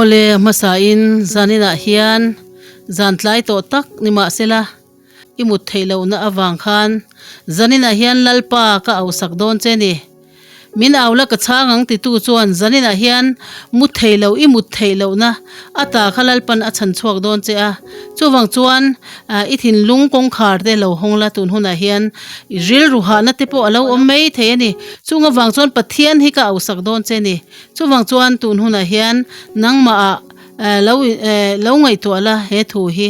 Awle a hmasain zaninah hian zan tlai tawh tak ni mahsela i mut theih lohna avang khan zaninah hian Lalpa ka auhsak dawn che ni. Min au la ka chhang ang titu chuan zaninah hian mu thei lo i mut theih lohna a ta kha Lalpan a chhan chhuak dawn che a. Chuvang chuan i thinlung kawngkhar te lo hawng la tun hunah hian i rilru hahna te pawh a lo awm mai thei a ni. Chung avang chuan Pathian hi ka auhsak dawn che ni. Chuvang chuan tun hunah hian nangmahah lo lo ngaihtuah la he thu hi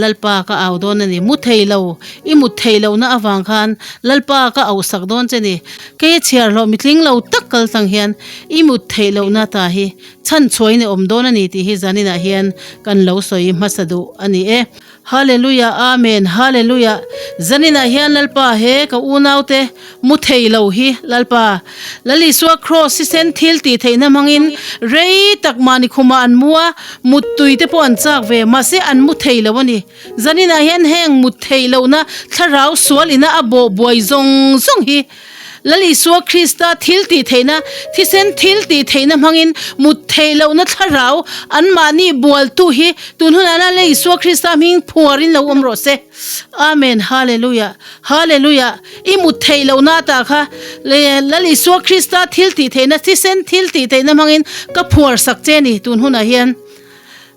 Lalpa ka au dawn a ni. Mu thei lo, i mut theih lohna avang khan Lalpa ka auhsak dawn che ni. Kei a chhiar hlawh mitling lo tak kal tlang hian i mut theih lohna ta hi chhan chhuain i awm dawn a ni tih hi zaninah hian kan lo sawi hmasa duh a ni e. Hallelujah Amen Hallelujah Zaninah hian Lalpa he ka unaute mu thei lo hi Lalpa Lal Isua Kraws hi sen thil tih theihna hmangin rei tak mahni khumah an mu a, muttui te pawh an chak ve mahse an mu thei lo a ni. Zaninah hian heng mut theih lohna thlarau sual ina a bawh buai zawng zawng hi Lal Isua Krista thil tih theihna, thisen thil tih theihna hmangin mut theih lohna thlarau anmahni bualtu hi tun hunah Lal Isua Krista hming phuarin lo awm rawh se. Amen Hallelujah Hallelujah I mut theih lohna atah kha Lal Isua Krista thil tih theihna, thisen thil tih theihna hmangin ka phuar sak che ni tun hunah hian.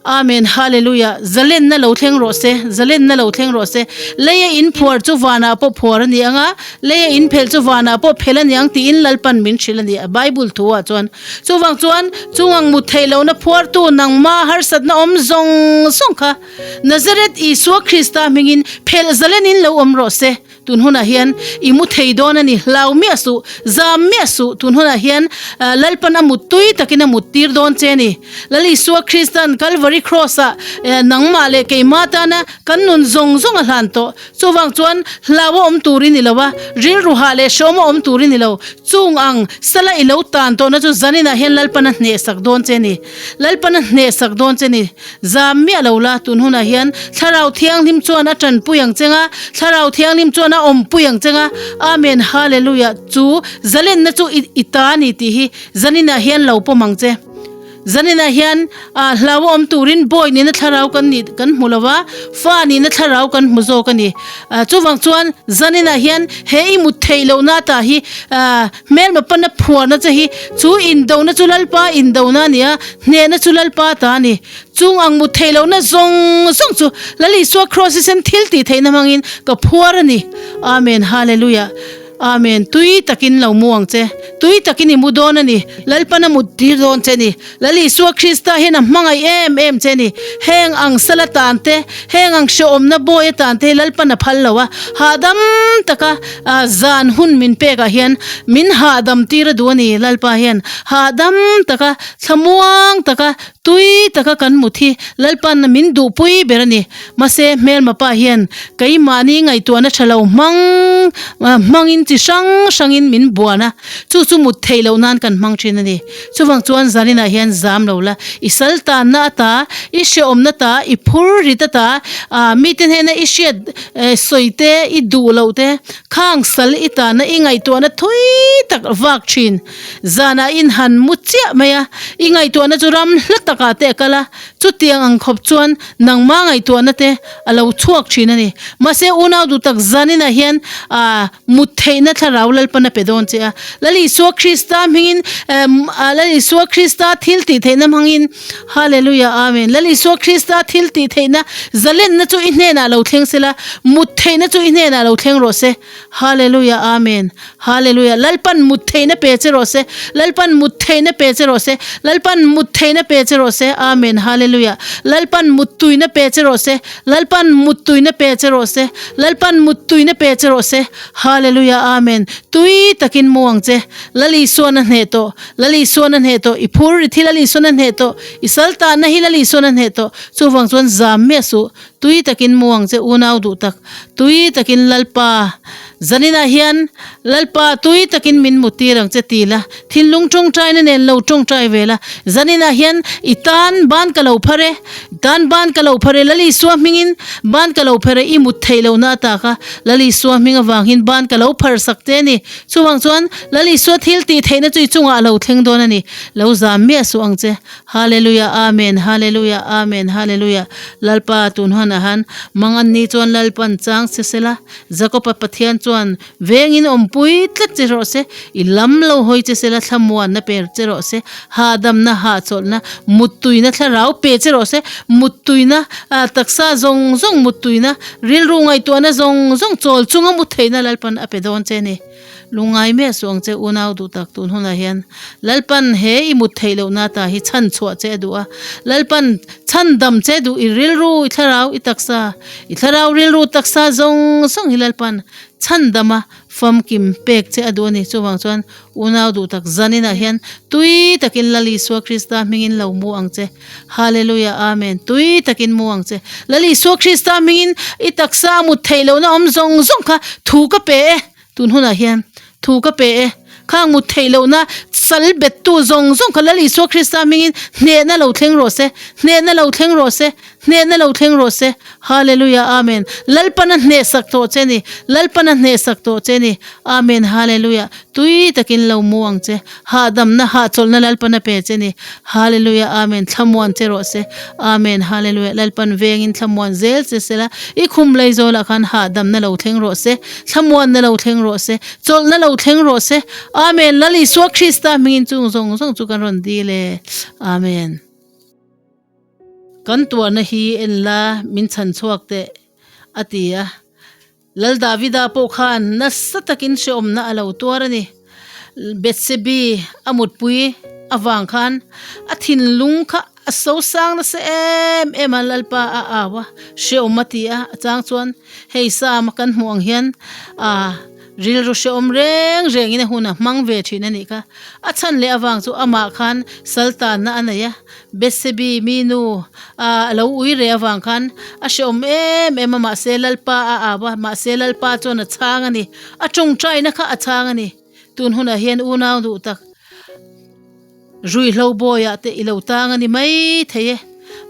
Amen Hallelujah Zalenna lo thleng rawh se Zalenna lo thleng rawh se Leia in phuar chu vanah pawh phuar a ni ang a Leia in phelh chu vanah pawh phelh a ni ang tiin Lalpan min hrilh a ni a Bible thu ah chuan Chuvang chuan chungang mut theih lohna phuartu nangma harsatna awm zawng zawng kha Nazareth Isua Krista hmingin phelh zalenin lo awm rawh se. Tun hunah hian i mu thei dawn a ni, hlau miah suh, zam miah suh, tun hunah hian Lalpan a mut tui takin a mut tir dawn che a ni. Lal Isua Kristan Kalvari Kraws-ah nangmah leh keimah tana kan nun zawng zawng a hlan tawh. Chuvang chuan hlau a awm tur i ni lo a, rilru hah leh hreawm a awm tur i ni lo. Chung ang sala i lo tan tawhna chu zaninah hian Lalpan a hnehsak dawn che a ni. Lalpan a hnehsak dawn che ni. Zam miah lo la, tun hunah hian Thlarau Thianghlim chuan a tanpui ang cheng a, Thlarau Thianghlim chuan a awmpui ang cheng a, Amen Hallelujah chu zalenna chu i i ta a ni tih hi zaninah hian lo pawm ang che. Zaninah hian ah hlau a awm turin bawi nihna thlarau kan nih kan hmu lo va, fa nihna thlarau kan hmu zawk a ni. Ah chuvang chuan zaninah hian he i mut theih lohna ata hi ah Hmelma pana phuarna che hi chu indona chu Lalpa indona a ni a, hnehna chu Lalpa ta a ni. Chung ang mut theih lohna zawng zawng chu Lal Isua Kraws hi sen thil tih theihna hmangin ka phuar a ni. Amen Hallelujah Amen Tui takin lo mu ang che. Tui takin i mu dawn a ni. Lalpan a mut tir dawn che ni. Lal Isua Krista hian a hmangaih em em che ni. Heng ang sal atan te, heng ang hrehawmna bawi atan te hi Lalpan a phal lo a. Hahdam taka zan hun min pekah hian min hahdam tir a duh a ni Lalpa hian. Hahdam taka, thlamuang taka, tui taka kan mut hi Lalpan min duhpui ber a ni. Mahse hmelma pa hian keimahni ngaihtuahna tha lo hmang hmangin chi hrang hrangin min buan a, chu chu mut theih loh nan kan hmang thin a ni. Chuvang chuan zaninah hian zam lo la, i sal tanna ata, i hrehawmna ta, i phur rit ata, ah mite hnena i hriat sawi te, i duh loh te, khang sal i tanna i ngaihtuahna thui tak vak thin. Zanah in han mu chiah mai a, i ngaihtuahna chu ram hla takah te a kal a, chutiang ang khawp chuan nangma ngaihtuahna te a lo chhuak thin a ni. Mahse unau duh tak zaninah hian ah mut theihna thlarau Lalpan a pe dawn che a. Lal Isua Krista hmingin Lal Isua Krista thil tih theihna hmangin Hallelujah Amen. Lal Isua Krista thil tih theihna zalenna chu i hnenah lo thleng sela, mut theihna chu i hnenah lo thleng rawh se. Hallelujah Amen Hallelujah Lalpan mut theihna pe che rawh se Lalpan mut theihna pe che rawh se Lalpan mut theihna pe che rawh se Amen Hallelujah Lalpan mut tuina pe che rawh se Lalpan mut tuina pe che rawh se Lalpan mut tuina pe che rawh se Hallelujah Amen Tui takin mu ang che Lal Isuan a hneh tawh Lal Isuan a hneh tawh I phur ri thi Lal Isuan a hneh tawh I sal tanna hi Lal Isuan a hneh tawh Chuvang chuan zam miah suh Tui takin mu ang che unau duh tak, tui takin Lalpa, zaninah hian Lalpa tui takin min mu tir ang che ti la, thinlung tawngtaina nen lo tawngtai ve la, zaninah hian i tan ban ka lo phar e, Tan ban ka lo phar e, Lal Isua hmingin ban ka lo phar e, i mut theih lohna ata kha Lal Isua hming avangin ban ka lo phar sak che a ni. Chuvang chuan Lal Isua thil tih theihna chu i chungah a lo thleng dawn a ni. Lo zam miah suh ang che. Hallelujah Amen Hallelujah Amen Hallelujah Lalpa tun hunah han mangan ni chuan Lalpan chang che sela Jakopa Pathian chuan Vengin awmpui tlat che rawh se, i lam lo hawi che sela thlamuanna per che rawh se, hahdamna, hahchawlhna, muttuina thlarau pe che rawh se, muttuina, taksa zawng zawng muttuina, rilru ngaihtuahna zawng zawng chawl chunga mu theihna Lalpan a pe dawn che a ni. Lungngai miah suh ang che unau duh tak tun hunah hian Lalpan he i mut theih lohna ta hi chhan chhuah che a duh a, Lalpan chhan dam che duh i rilru, i thlarau, i taksa, i thlarau rilru taksa zawng zawng hi Lalpan Chhandama famkim pek che a duh a ni. Chuvang chuan unau duh tak zaninah hian tui takin Lal Isua Krista hmingin lo mu ang che. Hallelujah Amen. Tui takin mu ang che. Lal Isua Krista hmingin i taksa a mut theih lohna awm zawng zawng kha thu ka pe e. Tun hunah hian thu ka pe e. Khang mut theih lohna sal bettu zawng zawng kha Lal Isua Krista hmingin hnehna lo thleng rawh se. Hnehna lo thleng rawh se. Hnehna lo thleng rawh se. Hallelujah Amen. Lalpan a hneh sak tawh che ni. Lalpan a hneh sak tawh che ni. Amen Hallelujah. Tui takin lo mu ang che. Hahdamna, hahchawlhna Lalpan a pe che ni. Hallelujah Amen. Thlamuan che rawh se. Amen Hallelujah. Lalpan vengin thlamuan zel che sela. I khum lei zawlah khan hahdamna lo thleng rawh se. Thlamuanna lo thleng rawh se. Chawlhna lo thleng rawh se. Amen. Lal Isua Krista hmingin chung zawng zawng chu kan rawn dil e. Amen. Kan tuarna hi en la, min chhan chhuak teh, a ti a. Lal Davida pawh khan nasa takin hrehawmna a lo tuar a ni. Bethsebi a mutpui avang khan a thinlung kha a sosang nasa em em a, Lalpa a au a, hrehawm a ti a. A chang chuan hei Sam a kan hmuh ang hian a Rilru hrehawm reng rengin a hun a hmang ve thin a nih kha. A chhan leh avang chu amah khan sal tanna a nei a, Bethsebi mi nu a lo ui reh avang khan a hrehawm em em a, mahse Lalpa a au a, mahse Lalpa chuan a chhang a ni. A tawngtaina kha a chhang a ni. Tun hunah hian unau duh tak ruihhlo bawiah te i lo tang a ni mai thei e.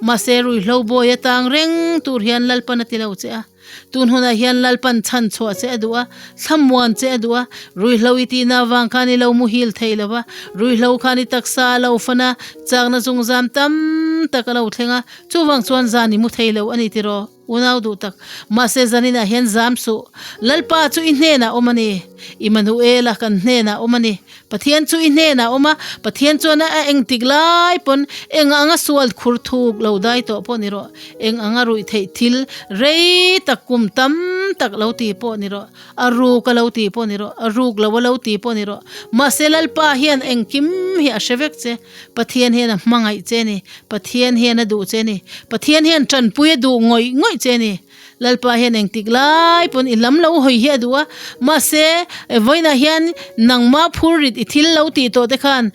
Mahse ruihhlo bawi a tang reng tur hian Lalpan a ti lo che a. Tun hunah hian Lalpan chhan chhuah che a duh a, thlamuan che a duh a, ruihhlo i tihna avang khan i lo muhil thei lo va, ruihhlo khan i taksa a lo fan a, chakna zungzam tam tak a lo thleng a, chuvang chuan zan i mu thei lo a ni tiraw, unau duh tak. Mahse zaninah hian zam suh, Lalpa chu i hnenah awm a ni, Immanuela kan hnenah awm a ni. Pathian chu i hnenah a awm a, Pathian chuan a engtik lai pawn eng anga sual khur thuk lo dai tawh pawh ni rawh, eng anga ruih theih thil rei tak kum tam tak lo ti pawh ni rawh, a ruk a lo ti pawh ni rawh, a ruk lo a lo ti pawh ni rawh. Mahse Lalpa hian engkim hi a hre vek che, Pathian hian a hmangaih che ni, Pathian hian a duh che ni, Pathian hian tanpui a duh ngawih ngawih che ni. Lalpa hian engtik lai pawn i lam lo hawi hi a duh a, mahse vawiinah hian nangma phurrit i thil lo tih tawh te khan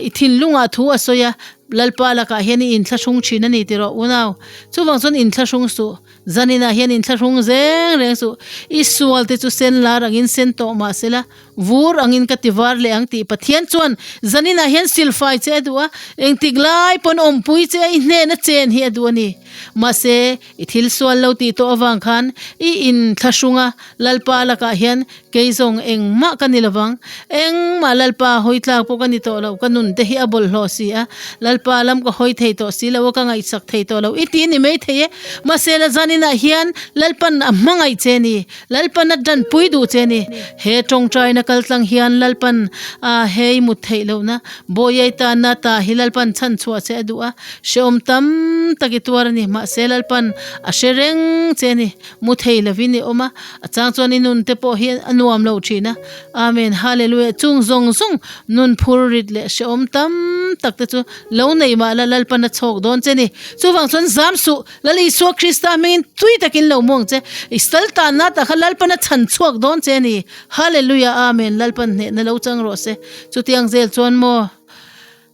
i thinlungah thu a sawi a, Lalpa lakah hian i inthlahrung thin a ni tih rawh unau. Chuvang chuan inthlahrung suh, zaninah hian inthlahrung zeng reng suh, i sual te chu sen lar angin sen tawh mahsela vur angin ka ti var leh ang tih Pathian chuan zaninah hian silfai che a duh a, engtik lai pawn awmpui che a i hnena chen hi a duh a ni. Mahse I thil sual lo tih tawh avang khan i inthlahrung a, Lalpa lakah hian kei zawng engmah ka ni lovang. Engmah Lalpa hawi tlak pawh ka ni tawh lo, ka nun te hi a bawlhhlawh si a, Lalpa lam ka hawi thei tawh si lo a, ka ngaihsak thei tawh lo i ti ni mai thei e. Mahse la zaninah hian Lalpan a hmangaih che ni, Lalpan a tanpui duh che ni. He tawngtaina kaltlang hian Lalpan a hei mut theih lohna, Bawiai tanna ta hi Lalpan chhanchhuah che a duh a, Hrehawm tam tak i tuar a ni, mahse Lalpan a hre reng che a ni, mu thei lovin i awm a, a chang chuan i nun te pawh hi a nuam lo thin a. Amen, Hallelujah, chung zawng zawng nun phur rit leh hrehawm tam tak te chu lo nei mah la Lalpan a chhawk dawn che ni. Chuvang chuan zam suh, Lal Isua Krista hmingin tui takin lo mu ang che, i sal tanna tah kha Lalpan a chhan chhuak dawn che a ni. Hallelujah, Amen, Lalpan hnehna lo chang rawh se. Chutiang zel chuan maw?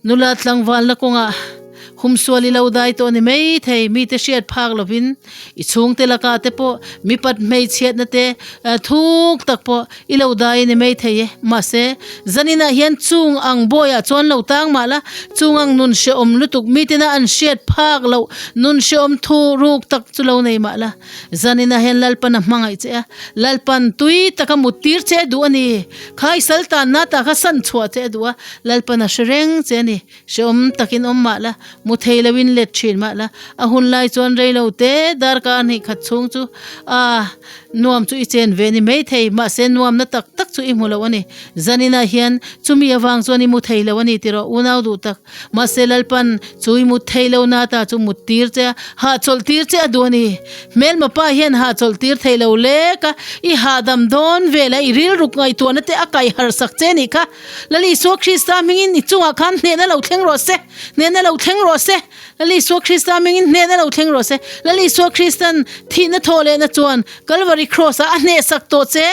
Nula tlangvalna kawngah Humsual i lo dai tawh ni mai thei, mite hriat phak lovin i chhungte lakah te pawh mipat hmeichhiatna te thuk tak pawh i lo dai ni mai thei e. Mahse, zaninah hian chung ang bawiah chuan lo tang mah la, chung ang nun hrehawm lutuk mitena an hriat phak loh nun hrehawm thu ruk tak chu lo nei mah la. Zaninah hian Lalpan a hmangaih che a, Lalpan tui taka mut tir che a duh a ni. Kha i sal tanna tah kha san chhuah che a duh a, Lalpan a hre reng che a ni. Hrehawm takin awm mah la, mu thei loin let thin mah la, a hun lai chuan rei lo te darkar hnih khat chhung chu a nuam chu i chen ve ni mai thei, mahse nuamna tak tak chu i hmu lo a ni. Zaninah hian chumi avang chuan i mu thei lo a ni tih rawh unau duh tak. Mahse Lalpan chu i mut thei lo na ta chu mut tir che a, hahchawlh tir che a duh a ni. Hmelma pa hian hahchawlh tir thei lo lek a, i hahdam dawn vel a, i rilruk ngaihtuahna te a kaih harh sak che nih kha. Lal Isua Krista hmingin i chungah khan hnehna lo thleng rawh se, hnehna lo thleng rawh se. Lal Isua Krista hmingin hnehna lo thleng rawh se. Lal Isua Kristan thihna thawh lehna chuan Kalvari Cross-ah a hnehsak tawh che,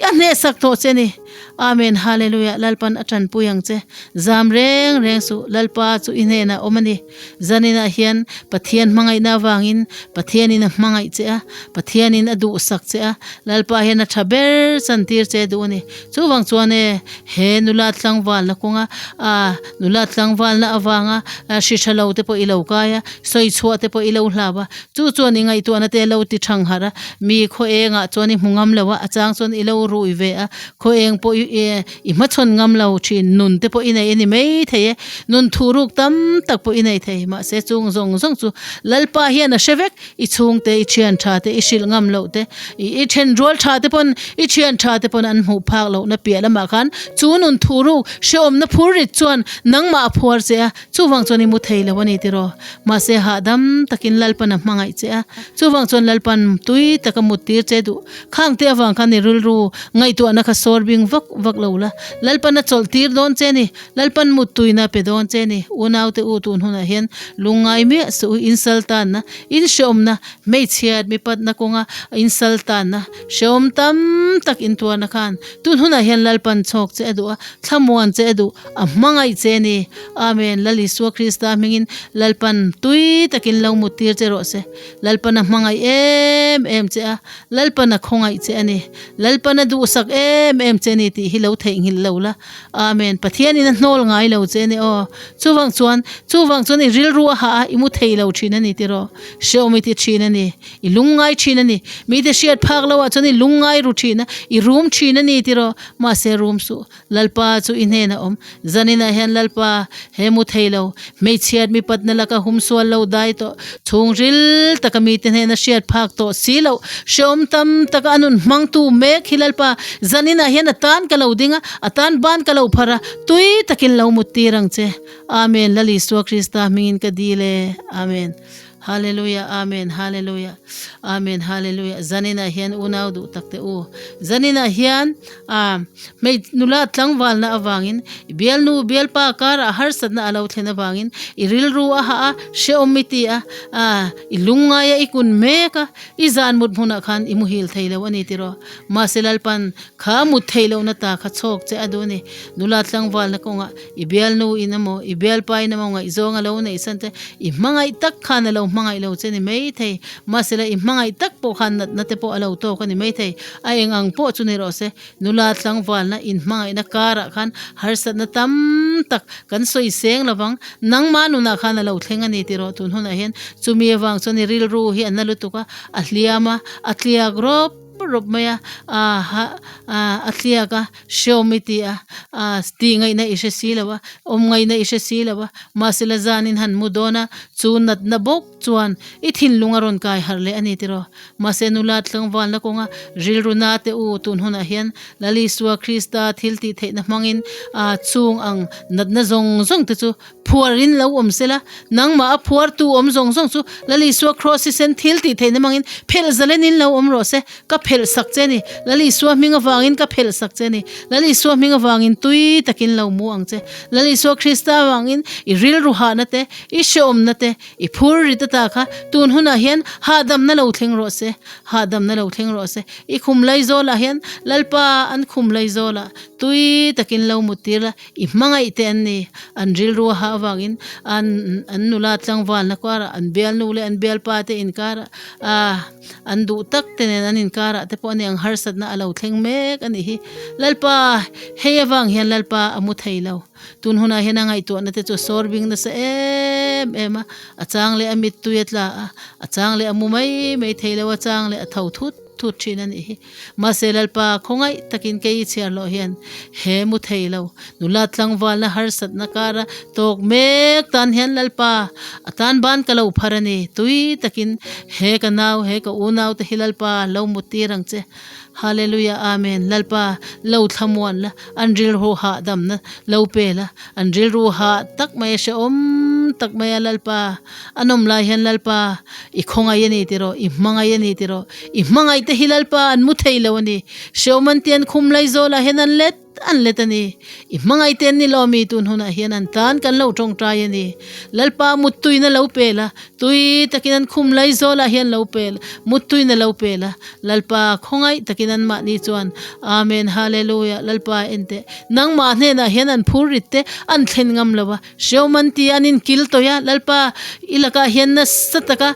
a hnehsak tawh che a ni. Amen Hallelujah Lalpan a tanpui ang che. Zam reng reng suh Lalpa chu i hnenah awm a ni. Zaninah hian Pathian hmangaihna avangin Pathianin a hmangaih che a, Pathianin a duhsak che a, Lalpa hian a tha ber chantir che duh a ni. Chuvang chuan e, he nula tlangvalna kawnga a nula tlangvalna avanga hri tha lo te pawh i lo kai a, sawi chhuah te pawh i lo hlau a, chu chuan i ngaihtuahna te a lo ti thang harh a, mi khaw engah chuan i hmu ngam lo a, a chang chuan i lo rui ve a, khaw eng pawh i i hmachhawn ngam lo thin, nun te pawh i nei a ni mai thei e, nun thuruk tam tak pawh i nei thei, mahse chung zawng zawng chu Lalpa hian a hre vek, i chhungte, i thian tha te, i hrilh ngam loh te, i then rual tha te pawn, i thian tha te pawn an hmuh phak lohna piah lamah khan chu nun thuruk hrehawmna phur rit chuan nangmah a phuar che a, chuvang chuan i mu thei lo a ni tiraw? Mahse hahdam takin Lalpan a hmangaih che a, chuvang chuan Lalpan tui taka mut tir che duh. Khang te avang khan i rilru ngaihtuahna kha sawr bing vak vak lo la, Lalpan a chawlh tir dawn che ni, Lalpan mut tuina pe dawn che ni. Unaute u tun hunah hian lungngai miah suh u, insal tanna, inhreawmna, hmeichhiat mipatna kawnga insal tanna hrehawm tam tak intuarna khan tun hunah hian Lalpan chhawk che a duh a, thlamuan che a duh, a hmangaih che ni. Amen. Lal Isua Krista hmingin Lalpan tui takin lo mut tir che rawh se. Lalpan a hmangaih em em che a, Lalpan a khawngaih che a ni. Lalpan a duhsak em em che a ni tih hi lo theihnghilh lo la. Amen. Pathianin a hnawl ngai lo che a ni aw. Chuvang chuan, chuvang chuan i rilru a hah a, i mu thei lo thin a ni tiraw? Hrehawm i ti thin a ni. I lungngai thin a ni. Mite hriat phak lo ah chuan i lungngai ru thin a, i rum thin a ni tiraw? Mahse rum suh. Lalpa chu i hnenah awm. Zaninah hian Lalpa he mu thei lo, hmeichhiat mipatna laka humsual lo dai tawh, chhungril taka mite hnena hriat phak tawh si loh, hrehawm tam taka a nun hmangtu mek hi Lalpa, zaninah hian a tan ka lo ding a, a tan ban ka lo phar a, tui takin lo mut tir ang che. Amen. Lal Isua Krista hmingin ka dil e. Amen. Hallelujah Amen Hallelujah Amen Hallelujah Zaninah hian unau duh tak te u Zaninah hian ah hmei nula tlangvalna avangin bialnu bialpa karah harsatna a lo thlen avangin i rilru a hah a hrehawm i ti a ah i lungngai a i kun mek a i zan mut hmunah khan i muhil thei lo a ni tiraw mahse Lalpan kha mut theih lohna ta kha chhawk che a duh a ni nula tlangvalna kawngah I bialnu in emaw, i bialpa in emaw ngaihzawng a lo neih san che, i hmangaih tak khan a lo hmangaih lo che ni mai thei. Mahsela i hmangaih tak pawh khan natna te pawh a lo tawk a ni mai thei. A eng ang pawh chu ni rawh se, nula tlangvalna inhmangaihna karah khan harsatna tam tak kan sawi seng lo vang. Nangmah nunah khan a lo thleng a ni tih rawh tun hunah hian chumi avang chuan i rilru hi a na lutuk a, a hliam a, a tliak rawp. rawp mai a, a tliak a, hreawm i ti a, tih ngaihna i hre si lo a, awm ngaihna i hre si lo a, mahse la zanin han mu dawn a, chu natna bawk chuan i thinlung a rawn kai harh leh a ni tiraw. Mahse nula tlangvalna kawnga rilru na te u tun hunah hian Lal Isua Krista thil tih theihna hmangin chung ang natna zawng zawng te chu Phuar in lo awm sela, nangmah a phuartu awm zawng zawng chu Lal Isua Kraws hi sen thil tih theihna hmangin phelh zalen in lo awm rawh se, ka phelh sak che ni. Lal Isua hming avangin ka phelh sak che ni. Lal Isua hming avangin tui takin lo mu ang che. Lal Isua Krista avangin i rilru hahna te, i hrehawmna te, i phur rit ata kha tun hunah hian hahdamna lo thleng rawh se, hahdamna lo thleng rawh se. I khum laizawlah hian Lalpa an khum laizawlah tui takin lo mut tir la, I hmangaih te an ni, an rilru a hah avangin an an nula tlangvalna karah an bialnu leh an bialpa te inkarah ah an duh tak te nen an inkarah te pawh a ni ang harsatna a lo thleng mek a nih hi. Lalpa hei avang hian Lalpa a mu thei lo. Tun hunah hian a ngaihtuahna te chu a sawr bing nasa em em a, a chang leh a mittui a tla a, a chang leh a mu mai mai thei lo, a chang leh a tho thut thut thin a nih hi. Mahse Lalpa khawngaih takin kei i chhiar loh hian he mu thei lo, nula tlangvalna harsatna kara tawk mek tan hian Lalpa a tan ban ka lo phar a ni. Tui takin he ka nau, he ka unau te hi Lalpa lo mut tir ang che. Hallelujah Amen Lalpa lo thlamuan la an rilru hahdamna lo pe la an rilru hah tak mai a hrehawm tak mai a Lalpa an awm lai hian Lalpa i khawngaih a ni tiraw i hmangaih a ni tiraw i hmangaih te hi Lalpa an mu thei lo a ni hrehawm an ti an khum laizawl ah hian an let an let a ni. I hmangaih te an ni lo mi tun hunah hian an tan kan lo tawngtai a ni. Lalpa muttuina lo pe la, tui takin an khum lai zawlah hian lo pe la, muttuina lo pe la. Lalpa khawngaih takin an mahni chuan Amen Hallelujah Lalpa en teh. Nangmah hnenah hian an phur rit te an thlen ngam lo a, hrehawm an ti a an inkil tawih a, Lalpa i lakah hian nasa taka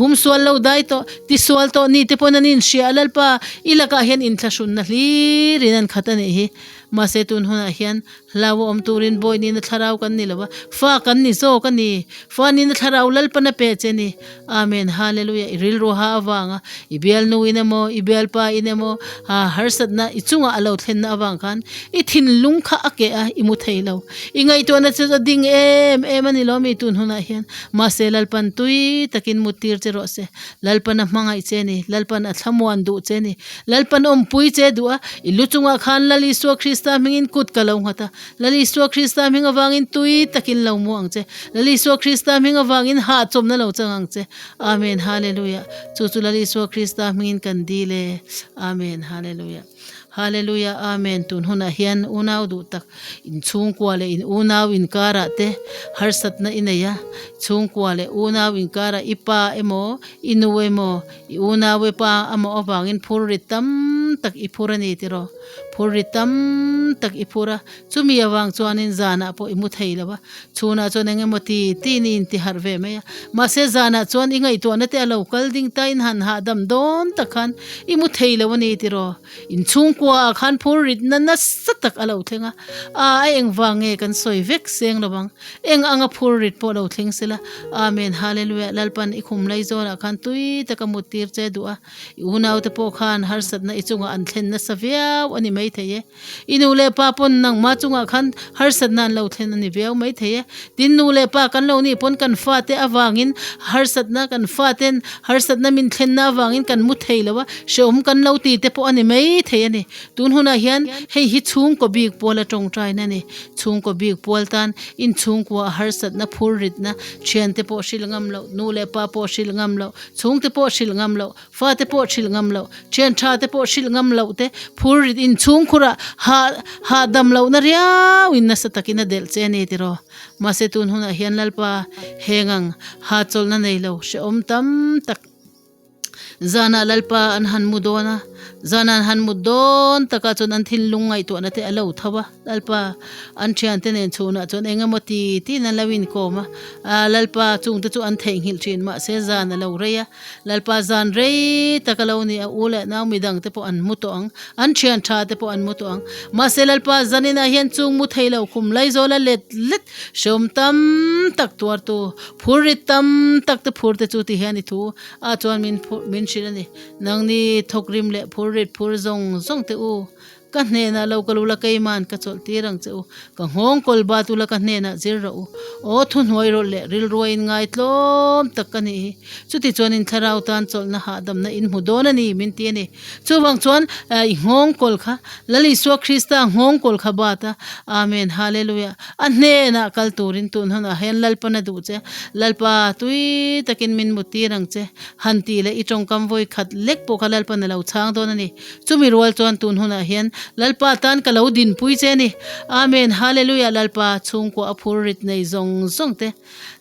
humsual lo dai tawh, tisual tawh ni te pawn an inhria a, Lalpa i lakah hian inthlahrunna hlirin an khat a nih hi. Mahse tun hunah hian hlau a awm turin bawi nihna thlarau kan ni lo a, fa kan ni zawk a ni. Fa nihna thlarau Lalpan a pe che ni. Amen Hallelujah I rilru ha avanga i bialnu in emaw i bialpa in emaw harsatna i chungah a lo thlenna avang khan i thinlung kha a keh a i mu thei lo. I ngaihtuahna chu a ding em em a ni lo mi tun hunah hian. Mahse Lalpan tui takin mut tir che rawh se. Lalpan a hmangaih che ni. Lalpan a thlamuan duh che ni. Lalpan awmpui che duh a, i lu chungah khan Lal Isua Krista hmingin kut ka lo nghat a. Lal Isua Krista hming avangin tui takin lo mu ang che. Lal Isua Krista hming avangin hahchawmna lo chang ang che. Amen Hallelujah. Chu chu Lal Isua Krista hmingin kan dil e. Amen Hallelujah. Hallelujah Amen tun hunah hian unau duh tak in chhungkua leh in unau inkarah te harsatna i nei a, chhungkua leh unau inkarah i pa emaw i nu emaw i unau e pa amaw avangin phur ri tam tak i phur a ni tiraw. Phur ri tam tak i phur a, chumi avang chuanin zanah pawh i mu thei lo a, chhunah chuan eng emaw ti tiin i inti harh ve mai a, mahse zanah chuan i ngaihtuahna te a lo kal ding ta in han hahdam dawn tak khan i mu thei lo a ni tiraw? Inchhungkua ah khan phur ritna nasa tak a lo thleng a, a a engvang nge kan sawi vek seng lo ang, eng anga phur rit pawh lo thleng sela, Amen Hallelujah Lalpan i khum laizawnah khan tui taka mut tir che duh a. I unaute pawh khan harsatna i chungah an thlen nasa viau a ni maithei e. I nu leh pa pawn nangmah chungah khan harsatna an lo thlen a ni viau maithei e. Tin, nu leh pa kan lo nih pawn kan fate avangin harsatna, kan faten harsatna min thlenna avangin kan mu thei lo a, hrehawm kan lo ti te pawh a ni maithei a ni. Tun hunah hian hei hi chhungkaw bik puala tawngtaina a ni. Chhungkaw bik pual tan inchhungkua a harsatna phurritna, thiante pawh hrilh ngam loh, nu leh pa pawh hrilh ngam loh, Chhungte pawh hrilh ngam loh, fate pawh hrilh ngam loh, thian tha te pawh hrilh ngam loh te phurrit inchhung khurah hah hahdam lohna riau in nasa takin a delh che a ni tiraw. Mahse tun hunah hian Lalpa heng ang hahchawlhna nei lo hrehawm tam tak zanah Lalpa an han mu dawn a, zanah an han mut dawn takah chuan an thinlung ngaihtuahna te a lo tho a. Lalpa, an thiante nen chhunah chuan eng emaw ti tiin an lo inkawm a. Aa, Lalpa, chungte chu an theihnghilh thin, mahse zan a lo rei a. Lalpa, zan rei tak a lo ni a, u leh nau midangte pawh an mu tawh ang, an thian tha te pawh an mu tawh ang. Mahse Lalpa, zaninah hian chung mu thei lo khum Laizawl a let let hrehawm tam tak tuartu, phurrit tam tak te phur te chu ti hian i thu a chuan min min hrilh a ni. Nangni thawkrim leh phurrit phur zawng zawng te u, Ka hnenah lo ka lu la keiman ka chawlh tir ang che u, ka nghawng kawl bat ula ka hnenah zir rawh u. Aw thuhnuai rawlh leh rilruai in ngai tlawm tak ka nih hi. Chuti chuan in thlarau tan chawlhna hahdamna in hmu dawn a ni min ti a ni. Chuvang chuan i nghawng kawl kha Lal Isua Krista nghawng kawl kha bat a, Amen Hallelujah. A hnenah kal turin tun hunah hian Lalpan a duh che. Lalpa tui takin min mut tir ang che. Han tih leh i tawngkam vawi khat lek pawh kha Lalpan a lo chhang dawn a ni. Chumi rual chuan tun hunah hian. Lalpa tan ka lo dinpui che a ni. Amen Hallelujah Lalpa chhungkua a phur rit nei zawng zawng te.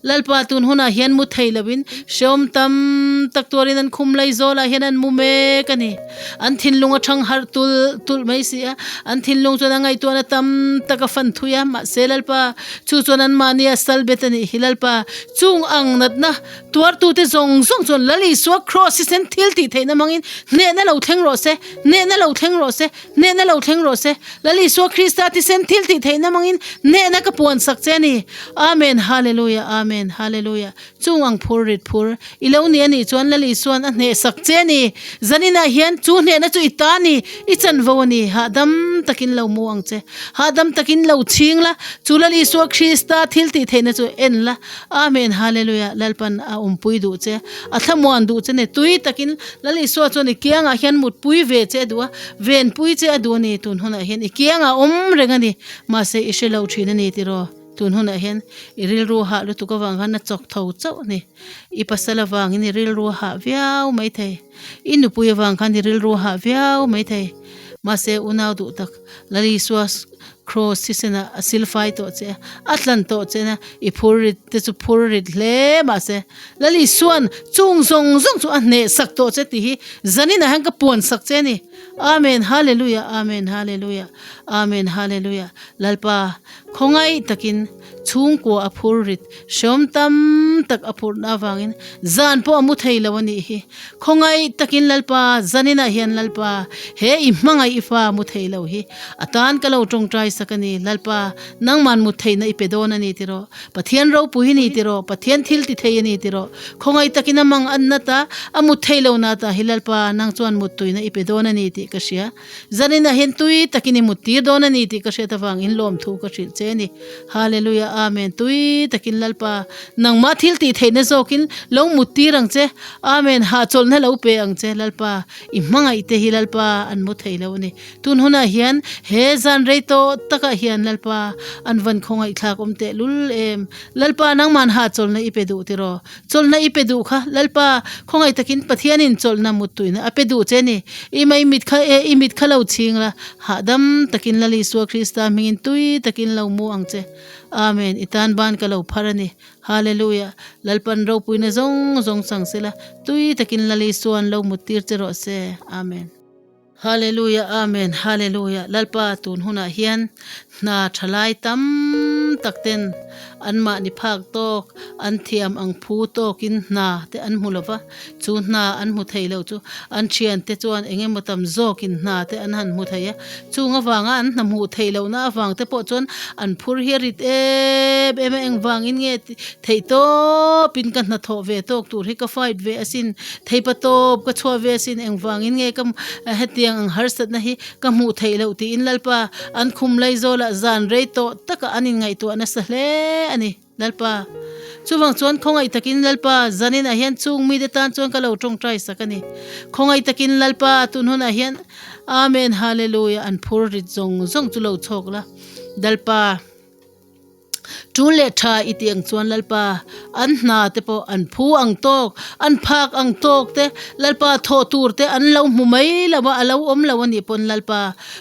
Lalpa tun hunah hian mu thei loin hreawm tam tak tuarin an khum lai zawlah hian an mu mek a ni. An thinlung a thang harh tulh tulh mai si a, an thinlung chuan a ngaihtuahna tam tak a fan thui a, mahse Lalpa chu chuan anmahni a sal bet a nih hi. Lalpa chung ang natna tuartute zawng zawng chuan Lal Isua Kraws hi sen thil tih theihna hmangin hnehna lo thleng rawh se, hnehna lo thleng rawh se, hnehna lo thleng rawh se. Lal Isua Krista thisen thil tih theihna hmangin hnehna ka puan sak che a ni. Amen Hallelujah Amen Hallelujah Chung ang phur rit phur i lo ni a nih chuan Lal Isuan a hneh sak che a ni. Zaninah hian chu hnehna chu i ta a ni, i chanvo a ni. Hahdam takin lo mu ang che. Hahdam takin lo chhing la, chu Lal Isua Krista thil tih theihna chu en la. Amen Hallelujah Lalpan a awmpui duh che, a thlamuan duh che ni. Tui takin Lal Isua chuan i kiangah hian mutpui ve che a duh a, venpui che a duh a ni. Tun hunah hian i kiangah awm reng a ni. Mahse i hre lo thin a ni tiraw? Tun hunah hian i rilru hah lutuk avang khan a chawk tho chauh a ni. I pasal avangin i rilru hah viau mai thei. I nupui avang khan i rilru hah viau mai thei. Mahse unau duh tak Lal Isua Kraws thisenah a silfai tawh che a, a tlan tawh che na i phur rit te chu phur rit hle mahse Lal Isuan chung zawng zawng chu a hneh sak tawh che tih hi zaninah hian ka puan sak che a ni. Amen Hallelujah Amen Hallelujah Amen Hallelujah Lalpa khawngaih takin chhungkua a phur rit hreawm tam tak a phurhna avangin zan pawh a mu thei lo a nih hi. Khawngaih takin Lalpa zaninah hian Lalpa he i hmangaih i fa mu thei lo hi a tan ka lo tawngtai sak a ni. Lalpa nangman mut theihna i pe dawn a ni tiraw? Pathian ropui a ni tiraw? Pathian thil ti thei a ni tiraw? Khawngaih takin a mang an nat a, a mut thei lo nat a hi Lalpa nang chuan mut tuina i pe dawn a ni tih ka hria. Zaninah hian tui takin i mut tir dawn a ni tih ka hriat avang in lawmthu ka hrilh che a ni. Hallelujah Amen tui takin Lalpa nangmah thil tih theihna zawkin lo mut tir ang che. Amen hahchawlhna lo pe ang che Lalpa i hmangaih te hi Lalpa an mu thei lo a ni. Tun hunah hian he zan rei tawh takah hian Lalpa an van khawngaihthlak awm teh lul em. Lalpa nangman hahchawlhna i pe duh tiraw? Chawlhna i pe duh kha Lalpa khawngaih takin Pathianin chawlhna muttuina a pe duh che ni. I mai mit kha e i mit kha lo chhing la, hahdam takin Lal Isua Krista hmingin tui takin lo mu ang che. Amen. I tan ban ka lo phar a ni. Hallelujah. Lalpan ropuina zawng zawng chang sela, tui takin Lal Isua'n lo muttir che rawh se. Amen. Hallelujah Amen Hallelujah Lalpa tun hunah hian hna thalai tam tak ten an mahni phak tawk an thiam ang phu tawkin hna te an hmu lova chu hna an hmu thei lo chu an thian te chuan eng emaw tam zawkin hna te an han hmu thei a chung avanga an hna hmuh theih lohna avang te pawh chuan an phur hi a rit em em a engvangin nge theih tawpin ka hnathawh ve tawk tur hi ka fight ve asin Theipa tawp ka chhuah ve asin engvangin nge ka hetiang ang harsatna hi ka hmuh theih loh tiin Lalpa an khum lai zawlah zan rei tawh takah an inngaihtuah nasa hle a ni. Lalpa. Chuvang chuan khawngaih takin Lalpa zaninah hian chung mite tan chuan ka lo tawngtai sak a ni. Khawngaih takin Lalpa tun hunah hian Amen Hallelujah an phur rit zawng zawng chu lo chhawk la. Lalpa. Tul leh tha i tih ang chuan Lalpa an hna te pawh an phu ang tawk, an phak ang tawk te, Lalpa thawh tur te an lo hmu mai lo a, a lo awm lo a nih pawn Lalpa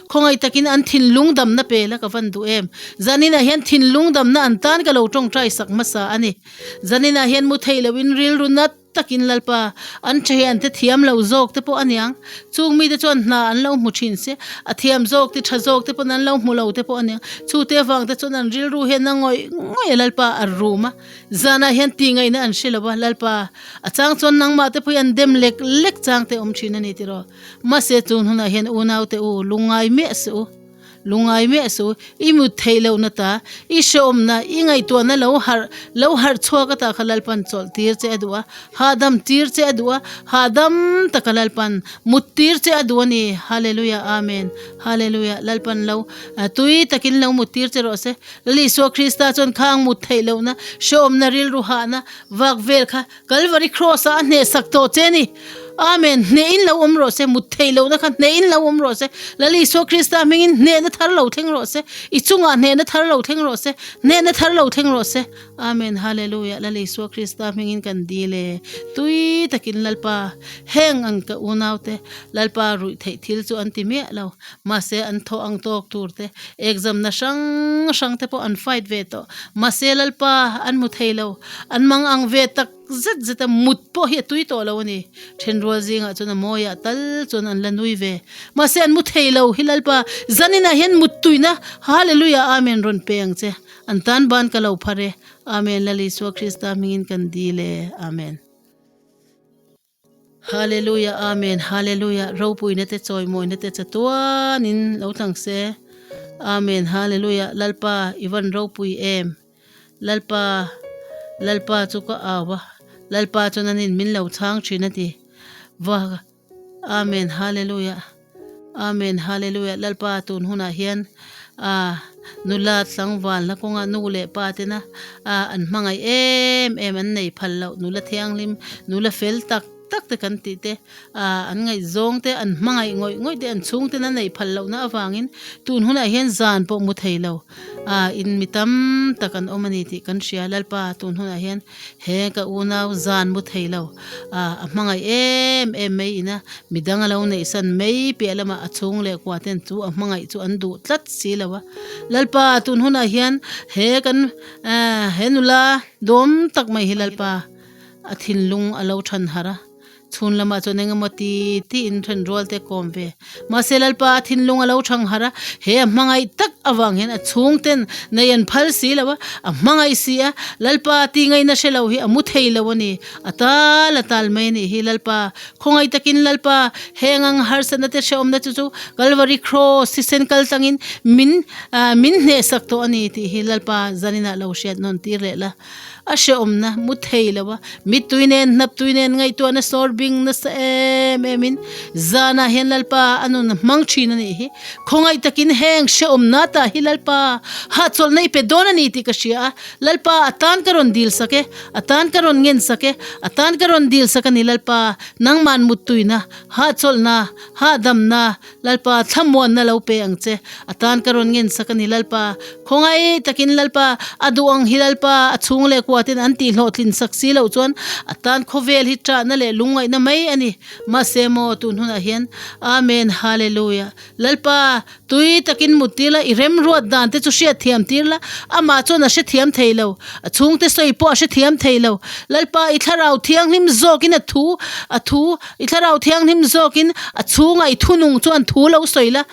khawngaih takin an thinlung damna pe la ka van duh em. Zaninah hian thinlung damna an tan ka lo tawngtai sak hmasa a ni. Zaninah hian mu theih lohin rilru nat takin Lalpa, an thian te thiam lo zawk te pawh a niang. Chung mite chuan hna an lo hmu thin se, a thiam zawk te, tha zawk te pawn an lo hmu lo te pawh a niang. Chute avang te chuan an rilru hian a ngawih ngawih a Lalpa a rum a, zanah hian tih ngaihna an hre lo va, Lalpa, a chang chuan nangmah te pawh hi an dem lek lek chang te awm thin a ni tiraw. Mahse chun hunah hian unaute u, lungngai miah suh u. Lungai miah su, i mut theih lohna ta, i hreawmna, i ngaihtuahna lo harh, lo harh chhuak ata kha Lalpan chawlh tir che a duh a, hahdam tir che a duh a, hahdam taka Lalpan mut tir che a duh a ni. Hallelujah Amen Hallelujah Lalpan lo tui takin lo mut tir che rawh se. Lal Isua Krista chuan khang mut theih lohna, hreawmna, rilru hahna vak vel kha Kalvari Cross ah a hnehsak tawh che a ni. Amen. Hnehin lo awm rawh se, mut theih lohna kha hnehin lo awm rawh se. Lal Isua Krista hmingin hnehna thar lo thleng rawh se. I chungah hnehna thar lo thleng rawh se. Hnehna thar lo thleng rawh se. Amen. Hallelujah. Lal Isua Krista hmingin kan dil e. Tui takin Lalpa, heng ang ka unaute, Lalpa ruih theih thil chu an ti miah lo. Mahse an thaw ang tawk tur te, exam na hrang hrang te pawh an fight ve tawh. Mahse Lalpa an hmu thei lo. An mang ang ve tak zet zet a, mut pawh hi a tui tawh lo a ni. Thenrual zingah chuan a mawiah tal chuan an la nui ve. Mahse an mu thei lo hi Lalpa, zaninah hian mut tuina Hallelujah Amen rawn pe ang che. An tan ban ka lo phar e. Amen Lal Isua Krista hmingin kan dil e. Amen. Hallelujah Amen Hallelujah ropuina te chawimawina te chatuanin lo tlang se Amen Hallelujah Lalpa i van ropui em Lalpa Lalpa chu ka au a Lalpa chuan anin min lo chhang thin a ti va Amen Hallelujah Amen Hallelujah Lalpa tun hunah hian ah nula tlangvalna kawnga nu leh pa tena ah an hmangaih em em an nei phal loh nula thianghlim nula fel tak tak te kan tih te ah an ngaihzawng te an hmangaih ngawih ngawih te an chhung tena neih phal lohna avangin tun hunah hian zan pawh mu thei lo ah in mi tam tak an awm a ni tih kan hria Lalpa tun hunah hian He ka unau zan mu thei lo a, a hmangaih em em mai ina midang a lo neihsan mai piah lamah a chhung leh kua ten chu a hmangaih chu an duh tlat si lo a. Lalpa tun hunah hian he kan he nula dawm tak mai hi Lalpa a thinlung a lo than harh a. Chhun lamah chuan eng emaw ti tiin then rual te kawm ve. Mahse Lalpa a thinlung a lo thang harh a, he a hmangaih tak avang hian a chhung ten nei an phal si lo a, a hmangaih si a, Lalpa ti ngaihna hre lo hi a mu thei lo a ni, a tal a tal mai a nih hi Lalpa. Khawngaih takin Lalpa, heng ang harsatna te hrehawmna chu chu Kalvari Kraws thisen kal tlangin min min hnehsak tawh a ni tih hi Lalpa zaninah lo hriat nawn tir leh la. A hrehawmna mu thei lo a, mittui nen hnaptui nen ngaihtuahna sawr bing nasa em em in zanah hian Lalpa a nun a hmang thin a nih hi. Khawngaih takin heng hrehawmna tah hi Lalpa hahchawlhna i pe dawn a ni tih ka hria a, Lalpa a tan ka rawn dil sak e, a tan ka rawn ngen sak e, a tan ka rawn dil sak a ni Lalpa, nangman muttuina, hahchawlhna, hahdamna, Lalpa, thlamuanna lo pe ang che. A tan ka rawn ngen sak a ni Lalpa. Khawngaih takin Lalpa, a duh ang hi Lalpa, a chhung leh kuatin an tih hlawhtlin sak si loh chuan a tan khawvel hi ṭahna leh lungngaihna mai a ni. Mahse maw, tun hunah hian Amen, Hallelujah. Lalpa, tui takin mut tir la, i remruat dan te chu hriat thiam tir la, amah chuan a hrethiam thei lo, a chhungte sawi pawh a hrethiam thei lo. Lalpa, i thlarau thianghlim zawkin a thu, a thu, I thlarau thianghlim zawkin a chhungah i thunung chuan thu lo sawi la,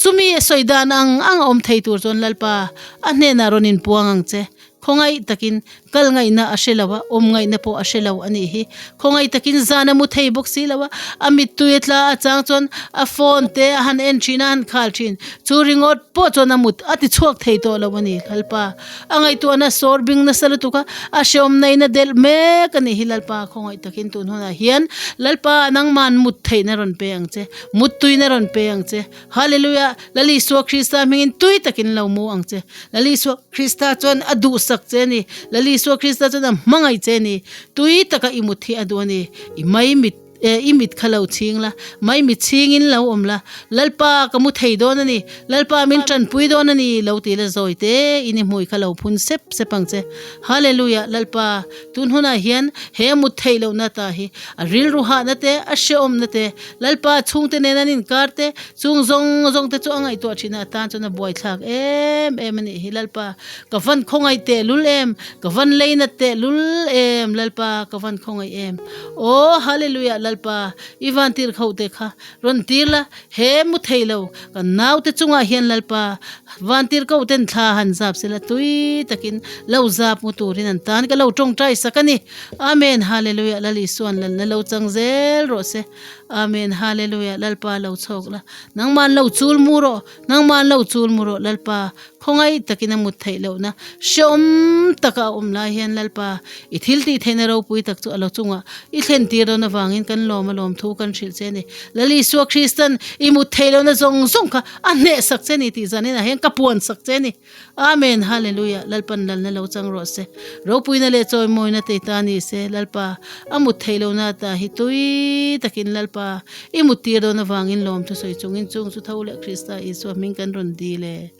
chumi a sawi dan ang ang a awm thei tur chuan Lalpa a hnenah rawn inpuang ang che. Khawngaih takin kal ngaihna a hre lo a, awm ngaihna pawh a hre lo a nih hi. Khawngaih takin zan a mu thei bawk si lo a, a mittui a tla a chang chuan a phone te a han en thin a, a han khal thin. Chu ringawt pawh chuan a mut a ti chhuak thei tawh lo a ni Lalpa. A ngaihtuahna sawr bing nasa lutuk a, a hrehawmna in a delh mek a nih hi Lalpa khawngaih takin tun hunah hian Lalpa nangman mut theihna rawn pe ang che, mut tuina rawn pe ang che. Hallelujah! Lal Isua Krista hmingin tui takin lo mu ang che. Lal Isua Krista chuan a duhsak che a ni. Lal Isua Krista chuan a hmangaih che a ni. Tui taka i mut hi a duh a ni. I maimit. E, i mit kha lo chhing la, mai mit chhingin lo awm la, Lalpa ka mu thei dawn a ni, Lalpa min tanpui dawn a ni, lo ti la zawi te in i hmui kha lo phun sep sep ang che. Hallelujah, Lalpa, tun hunah hian he a mut theih lohna ta hi, a rilru hahna te, a hrehawmna te, Lalpa chhungte nen an inkar te, chung zawng zawng te chu a ngaihtuah thin a, atan chuan a buaithlak em em a nih hi, Lalpa, ka van khawngaih tehlul em, ka van leinat tehlul em, Lalpa, ka van khawngaih em. Aw Hallelujah Lalpa i van tir kho te kha rawn tir la he mu thei lo kan naute chungah hian Lalpa van tir ko ten thla han zap sela tui takin lo zap mu turin an tan ka lo tawngtai sak a ni Amen Hallelujah Lal Isuan Lalna lo chang zel rawh se Amen Hallelujah Lalpa lo chhawk la nangman lo chul mu rawh nangman lo chul mu rawh Lalpa Khawngaih takin a mut theih lohna hrehawm taka a awm lai hian Lalpa, i thil tih theihna ropui tak chu a lo chungah i thlen tir dawn avangin kan. kan lawm a lawmthu kan hrilh che a ni. Lal Isua Kristan i mut theih lohna zawng zawng kha a hnehsak che a ni tih zaninah hian ka puansak che a ni. Amen Hallelujah Lalpan lalna lo chang rawh se. Ropuina leh chawimawina te ta ni se Lalpa a mut theih lohna ata hi tui takin Lalpa i mut tir dawn avangin lawmthu sawi chungin chung chu tho leh Krista Isua hming kan rawn dil e.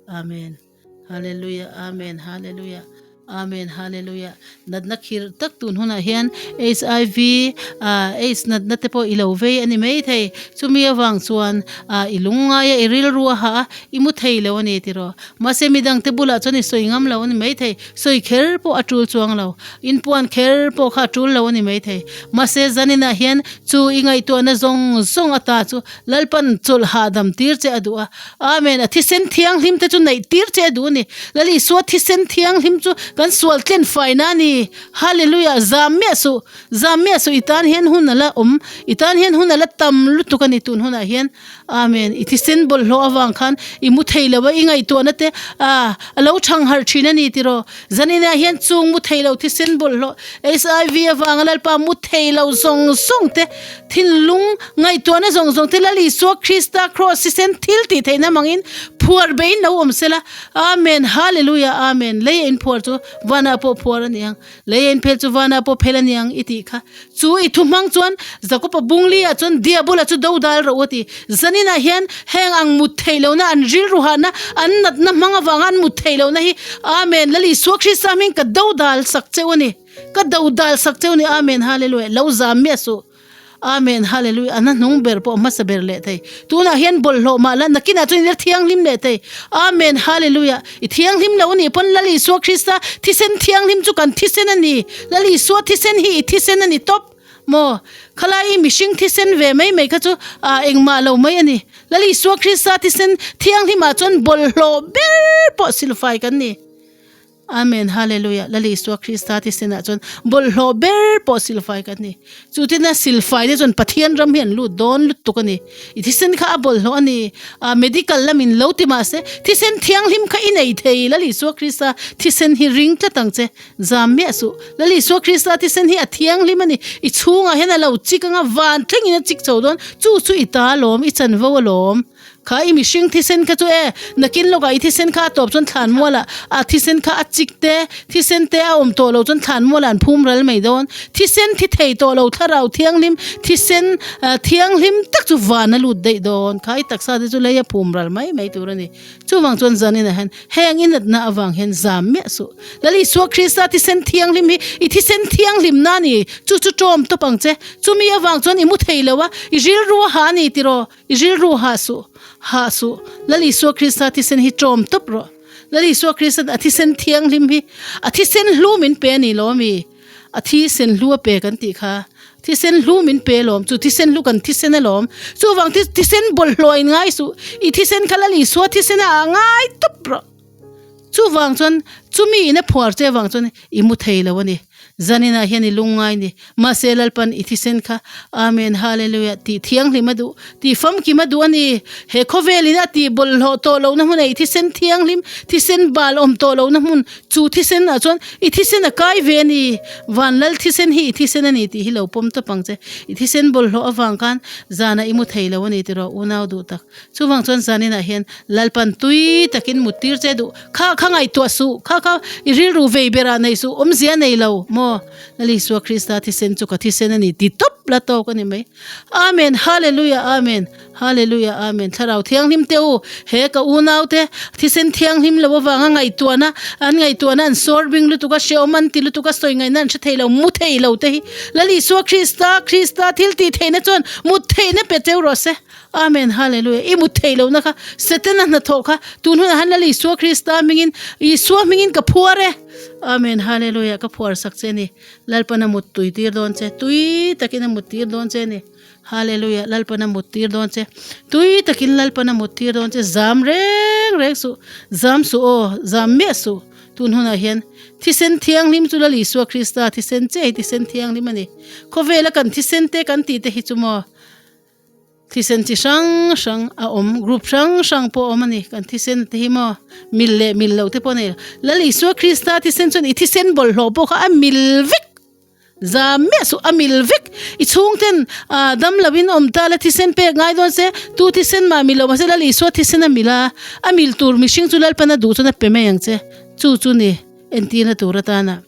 Amen Hallelujah Amen Hallelujah Amen Hallelujah Natna khirh tak tun hunah hian HIV ah AIDS natna te pawh i lo vei a ni mai thei. Chumi avang chuan ah i lungngai a, i rilru a hah a, i mu thei lo a ni tiraw. Mahse midang te bulah chuan i sawi ngam lo a ni mai thei. Sawi kher pawh a tul chuang lo. Inpuan kher pawh kha a tul lo a ni mai thei. Mahse zaninah hian chu i ngaihtuahna zawng zawng ata chu Lalpan chawlh hahdam tir che a duh a. Amen. A thisen thianghlim te chu neih tir che a duh a ni. Lal Isua thisen thianghlim chu kan sual tlen faina a ni. Hallelujah. Zam miah suh. Zam miah suh i tan hian hun a la awm. I tan hian hun a la tam lutuk a ni tun hunah hian. Amen. I thisen bawlhhlawh avang khan i mu thei lo a, i ngaihtuahna te a a lo thang harh thin a ni tiraw. Zaninah hian chung mu thei lo thisen bawlhhlawh HIV avanga Lalpa mu thei lo zawng zawng te Thinlung ngaihtuahna zawng zawng te Lal Isua Krista Kraws thisen thil tih theihna mangin phuar bein lo awm sela. Amen Hallelujah Amen Lei a inphuar chu vanah pawh phuar a ni ang Lei a inphel chu vanah pawh phel a ni ang i tih kha chu i thu hmang chuan Jakopa bungli ah chuan Diabola chu do dal rawh u a ti. Zaninah hian heng ang mut theih lohna an rilru hahna an natna hmang avanga an mut theih lohna hi Amen Lal Isua Krista hming ka do dal sak cheu a ni. Ka do dal sak cheu ni Amen Hallelujah lo zam miah suh Amen Hallelujah a hnahnung ber pawh hmasa ber leh thei tunah hian bawlhhlawh mah la nakinah chuan i la thianghlim leh thei Amen Hallelujah i thianghlim lo anih pawn Lal Isua Krista thisen thianghlim chu kan thisen a ni Lal Isua thisen hi i thisen a ni tawp maw khalai i mihring thisen ve mai mai kha chu ah engmah lo mai a ni Lal Isua Krista thisen thianghlimah chuan bawlhhlawh ber pawh silfai kan ni. Amen Hallelujah Lal Isua Krista thisenah chuan bawlhhlawh ber pawh silfai kan ni. Chu tina silfai te chuan Pathian ram hi an lut dawn lutuk a ni. I thisen kha a bawlhhlawh a ni. Ah medical lamin lo ti mahse thisen thianghlim kha i nei thei Lal Isua Krista thisen hi ring tlat ang che. Zam miah suh. Lal Isua Krista thisen hi a thianghlim a ni. I chhungah hian a lo chik anga van thlengin a chik chho dawn. Chu chu i ta alawm, i chanvo alawm. Kha i mihring thisen kha chu e, nakin lawkah i thisen kha a tawp chuan thlan mualah a thisen kha a chik te, thisen te a awm tawh lo chuan thlan mualah an phum ral mai dawn. Thisen thi thei tawh lo thlarau thianghlim, thisen thianghlim tak chu van a lut daih dawn. Kha i taksa te chu lei a phum ral mai mai tur a ni. Chuvang chuan zaninah hian heng i natna avang hian zam miah suh. Lal Isua Krista thisen thianghlim hi i thisen thianghlimna a ni. Chu chu tawm tawp ang che. Chumi avang chuan i mu thei lo a, i rilru a ha a ni tiraw? I rilru hah suh, hah suh, Lal Isua Krista thisen hi ṭawm tawp rawh. Lal Isua Kristan a thisen thianghlim hi, a thisen hlu min pe a ni lo ami? A thisen hlu a pe kan tih kha. Thisen hlu min pe alawm, chu thisen hlu kan thisen alawm. Chuvang thisen bawlhhlawh in ngai suh, i thisen kha Lal Isua thisen ah ngai tawp rawh. Chuvang chuan chumi in a phuar che avang chuan i mu thei lo a ni. Zaninah hian i lungngai ni. Mahse Lalpan i thisen kha Amen Hallelujah tih thianghlim a duh, tih famkim a duh a ni. He khawvelin a tih bawlhhlawh tawh lohna hmunah i thisen thianghlim, thisen bal awm tawh lohna hmun chu thisen ah chuan i thisen a kai ve a ni. Van Lal thisen hi i thisen a ni tih hi lo pawm tawp ang che. I thisen bawlhhlawh avang khan zanah i mu thei lo a ni tiraw unau duh tak. Chuvang chuan zaninah hian Lalpan tui takin mut tir che duh. Kha kha ngaihtuah suh, kha kha i rilru vei berah nei suh, awmzia nei lo maw? Lal Isua Krista thisen chu ka thisen a ni ti tawp la tawk a ni mai. Amen, Hallelujah, Amen, Hallelujah, Amen. Thlarau Thianghlim te u, he ka unau te thisen thianghlim lo avanga ngaihtuahna, an ngaihtuahna an sawr bing lutuk a, hrehawm an ti lutuk a, sawi ngaihna an hre thei lo, mu thei lo te hi Lal Isua Krista, Krista thil tih theihna chuan mut theihna pe cheu rawh se. Amen Hallelujah i mut theih lohna kha Setana hnathawh kha tun hunah han Lal Isua Krista hmingin Isua hmingin ka phuar e Amen Hallelujah ka phuar sak che ni Lalpana mut tui tir dawn che tui takin a mut tir dawn che ni Hallelujah Lalpana mut tir dawn che tui takin Lalpana mut tir dawn che zam reng reng suh zam suh aw zam miah suh tun hunah hian thisen thianghlim chu Lal Isua Krista thisen che hi thisen thianghlim a ni khawvela kan thisen te kan tih te hi chu maw Thisen chi hrang hrang a awm, group hrang hrang pawh a awm a ni. Kan thisen te hi maw mil leh mil loh te pawh a nei lo. Lal Isua Krista thisen chuan i thisen bawlhhlawh pawh kha a mil vek. Zam miah suh, a mil vek. I chhungten dam lovin awm ta la thisen pek ngai dawn se, tu thisen mah mil lo mahse Lal Isua thisen a mil a, a mil tur mihring chu Lalpan a duh chuan a pe mai ang che. Chu chu ni entirna tur atana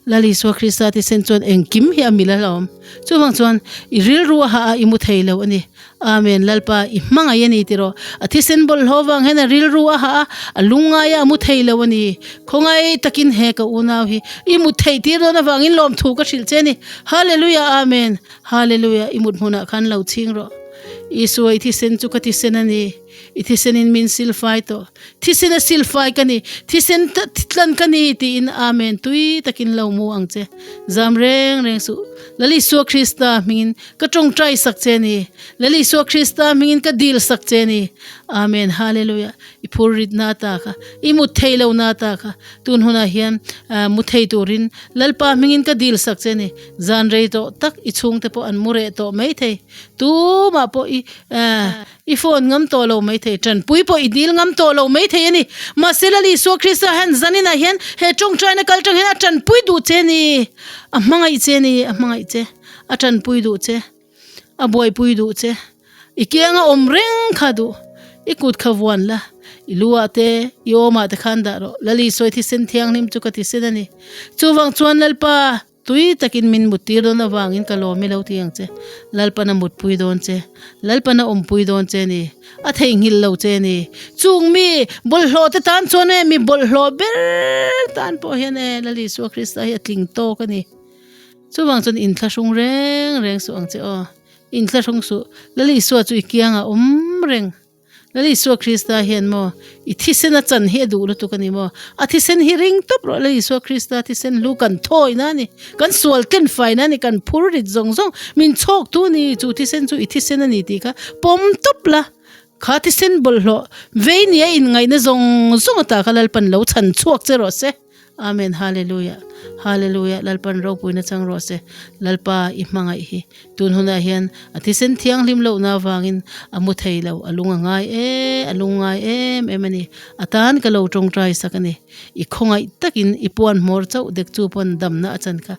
Lal Isua Krista thisen chuan engkim hi a mil a hlauhawm. Chuvang chuan i rilru a hah a i mu thei lo a ni. Amen, Lalpa i hmangaih a ni tiraw? A thisen bawlhhlawh vang hian a rilru a hah a, a lungngai a, a mu thei lo a ni. Khawngaih takin he ka unau hi i mut theih tir dawn avangin lawmthu ka hrilh che a ni. Hallelujah, Amen, Hallelujah, i mut hmunah khan lo chhing rawh. Isua i thisen chu ka thisen a ni. I thisenin min silfai tawh. Thisen a silfai ka ni, thisen tlan ka ni tiin Amen tui takin lo mu ang che. Zam reng reng suh. Lal Isua Krista hmingin ka tawngtai sak che ni. Lal Isua Krista hmingin ka dil sak che ni. Amen Hallelujah. I phur rit na ta kha, i mut thei lo na ta kha, tun hunah hian mu thei turin Lalpa hmingin ka dil sak che ni. Zan rei tawh tak i chhungte pawh an mu reh tawh mai thei. Tumah pawh i I phone ngam tawh lo maithei, tanpui pawh i dil ngam tawh lo maithei a ni. Mahse Lal Isua Krista hian zaninah hian he tawngtaina kal tang hian a tanpui duh che a ni. A hmangaih che a ni, a hmangaih che, a tanpui duh che, a buaipui duh che. I kianga awm reng kha duh, i kut kha vuan la, i lu ah te, i awm ah te khan dah rawh. Lal Isua i thisen thianghlim chu ka thisen a ni. Chuvang chuan Lalpa. Tui takin min muttir dawn avangin ka lawm i lo ti ang che. Lalpan a mutpui dawn che. Lalpan a awmpui dawn che ni. A theihnghilh lo che ni. Chung mi bawlhhlawh te tan chuan e, mi bawlhhlawh ber tan pawh hian e, Lal Isua Krista hi a tling tawk a ni. Chuvang chuan inthlahrung reng reng suh ang che aw. Inthlahrung suh. Lal Isua chu i kiangah awm reng. Lal Isua Krista hian maw i thisen a chan hi a duh lutuk a ni maw? A thisen hi ring tawp rawh Lal Isua Krista thisen hlu kan thawina a ni, kan sual ken faina a ni, kan phur rit zawng zawng min chhawk tu a ni, chu thisen chu i thisen a ni tih kha pawm tawp la, kha thisen bawlhhlawh vei nia inngaihna zawng zawng ata kha Lalpan lo chhan chhuak che rawh se. Amen Hallelujah Hallelujah Lalpan ropuina chang rawh se Lalpa i hmangaih hi tun hunah hian a thisen thianghlim lohna avangin a mu thei lo a lung a ngai e a lung ngai em em a ni a tan ka lo tawngtai sak a ni i khawngaih takin i puan hmawr chauh dek chu pawn damna a chan kha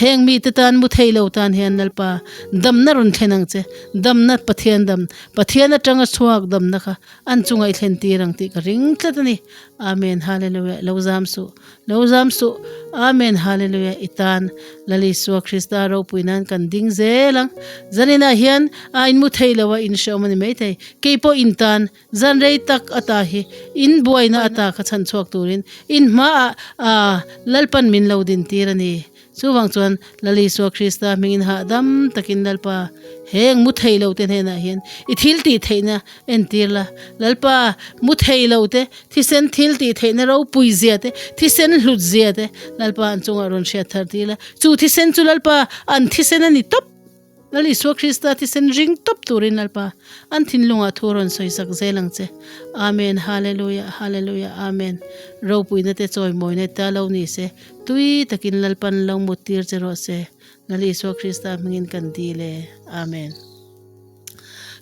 heng mite tan mu thei lo tan hian Lalpa damna rawn thlen ang che damna Pathian dam Pathian atanga chhuak damna kha An chunga i thlen tir ang tih ka ring tlat a ni. Amen Hallelujah Lo zam suh Lo zam suh Amen Hallelujah I tan Lal Isua Krista ropui nan kan ding zel ang. Zaninah hian a in mu thei lo a in hreawm a ni maithei. Kei pawh in tan zan rei tak ata hi in buaina ata kha chhan chhuak turin in hmaah a Lalpan min lo din tir a ni. Chuvang chuan Lal Isua Krista hmingin hahdam takin Lalpa, heng mu thei lo te hnenah hian i thil tih theihna entir la. Lalpa, mu thei lo te, thisen thil tih theihna ropui zia te, thisen hlut zia te Lalpa an chungah rawn hriat thar tir la. Chu thisen chu Lalpa an thisen a ni tawp. Lal Isua Krista thisen ring tawp turin Lalpa an thinlungah thu rawn sawi sak zel ang che. Amen Hallelujah Hallelujah Amen Ropuina te chawimawina ta lo ni se tui takin Lalpan lo mut tir che rawh se Lal Isua Krista hmingin kan dil e Amen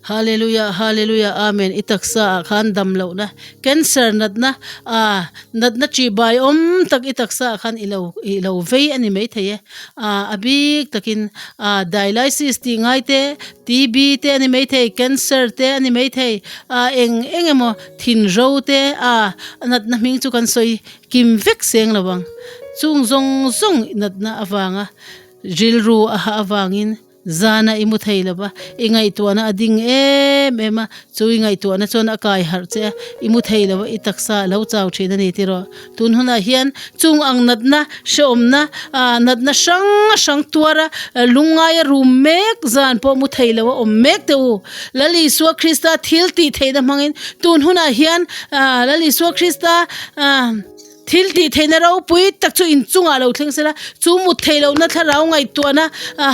Hallelujah Hallelujah Amen I taksa ah khan dam lohna cancer natna ah natna chi bai awm tak i taksa ah khan i lo i lo vei a ni maithei e ah a bik takin ah dialysis tih ngai te TB te a ni maithei cancer te a ni maithei ah eng eng emaw thinro te ah natna hming chu kan sawi kim vek seng lo ang chung zawng zawng natna avanga rilru a hah avangin Zana i mu thei lo va, i ngaihtuahna a ding em em a, chu i ngaihtuahna chuan a kai harh che a, i mu thei lo va, i taksa a lo chau thin a ni tiraw. Tun hunah hian chung ang natna hrehawmna, natna hrang hrang tuara lungngaia rum mek zan pawh mu thei lo a awm mek teh u. Lal Isua Krista thil tih theihna hmangin tun hunah hian Lal Isua Krista Thil tih theihna ropui tak chu inchungah lo thleng sela, chu mut theih lohna thlarau ngaihtuahna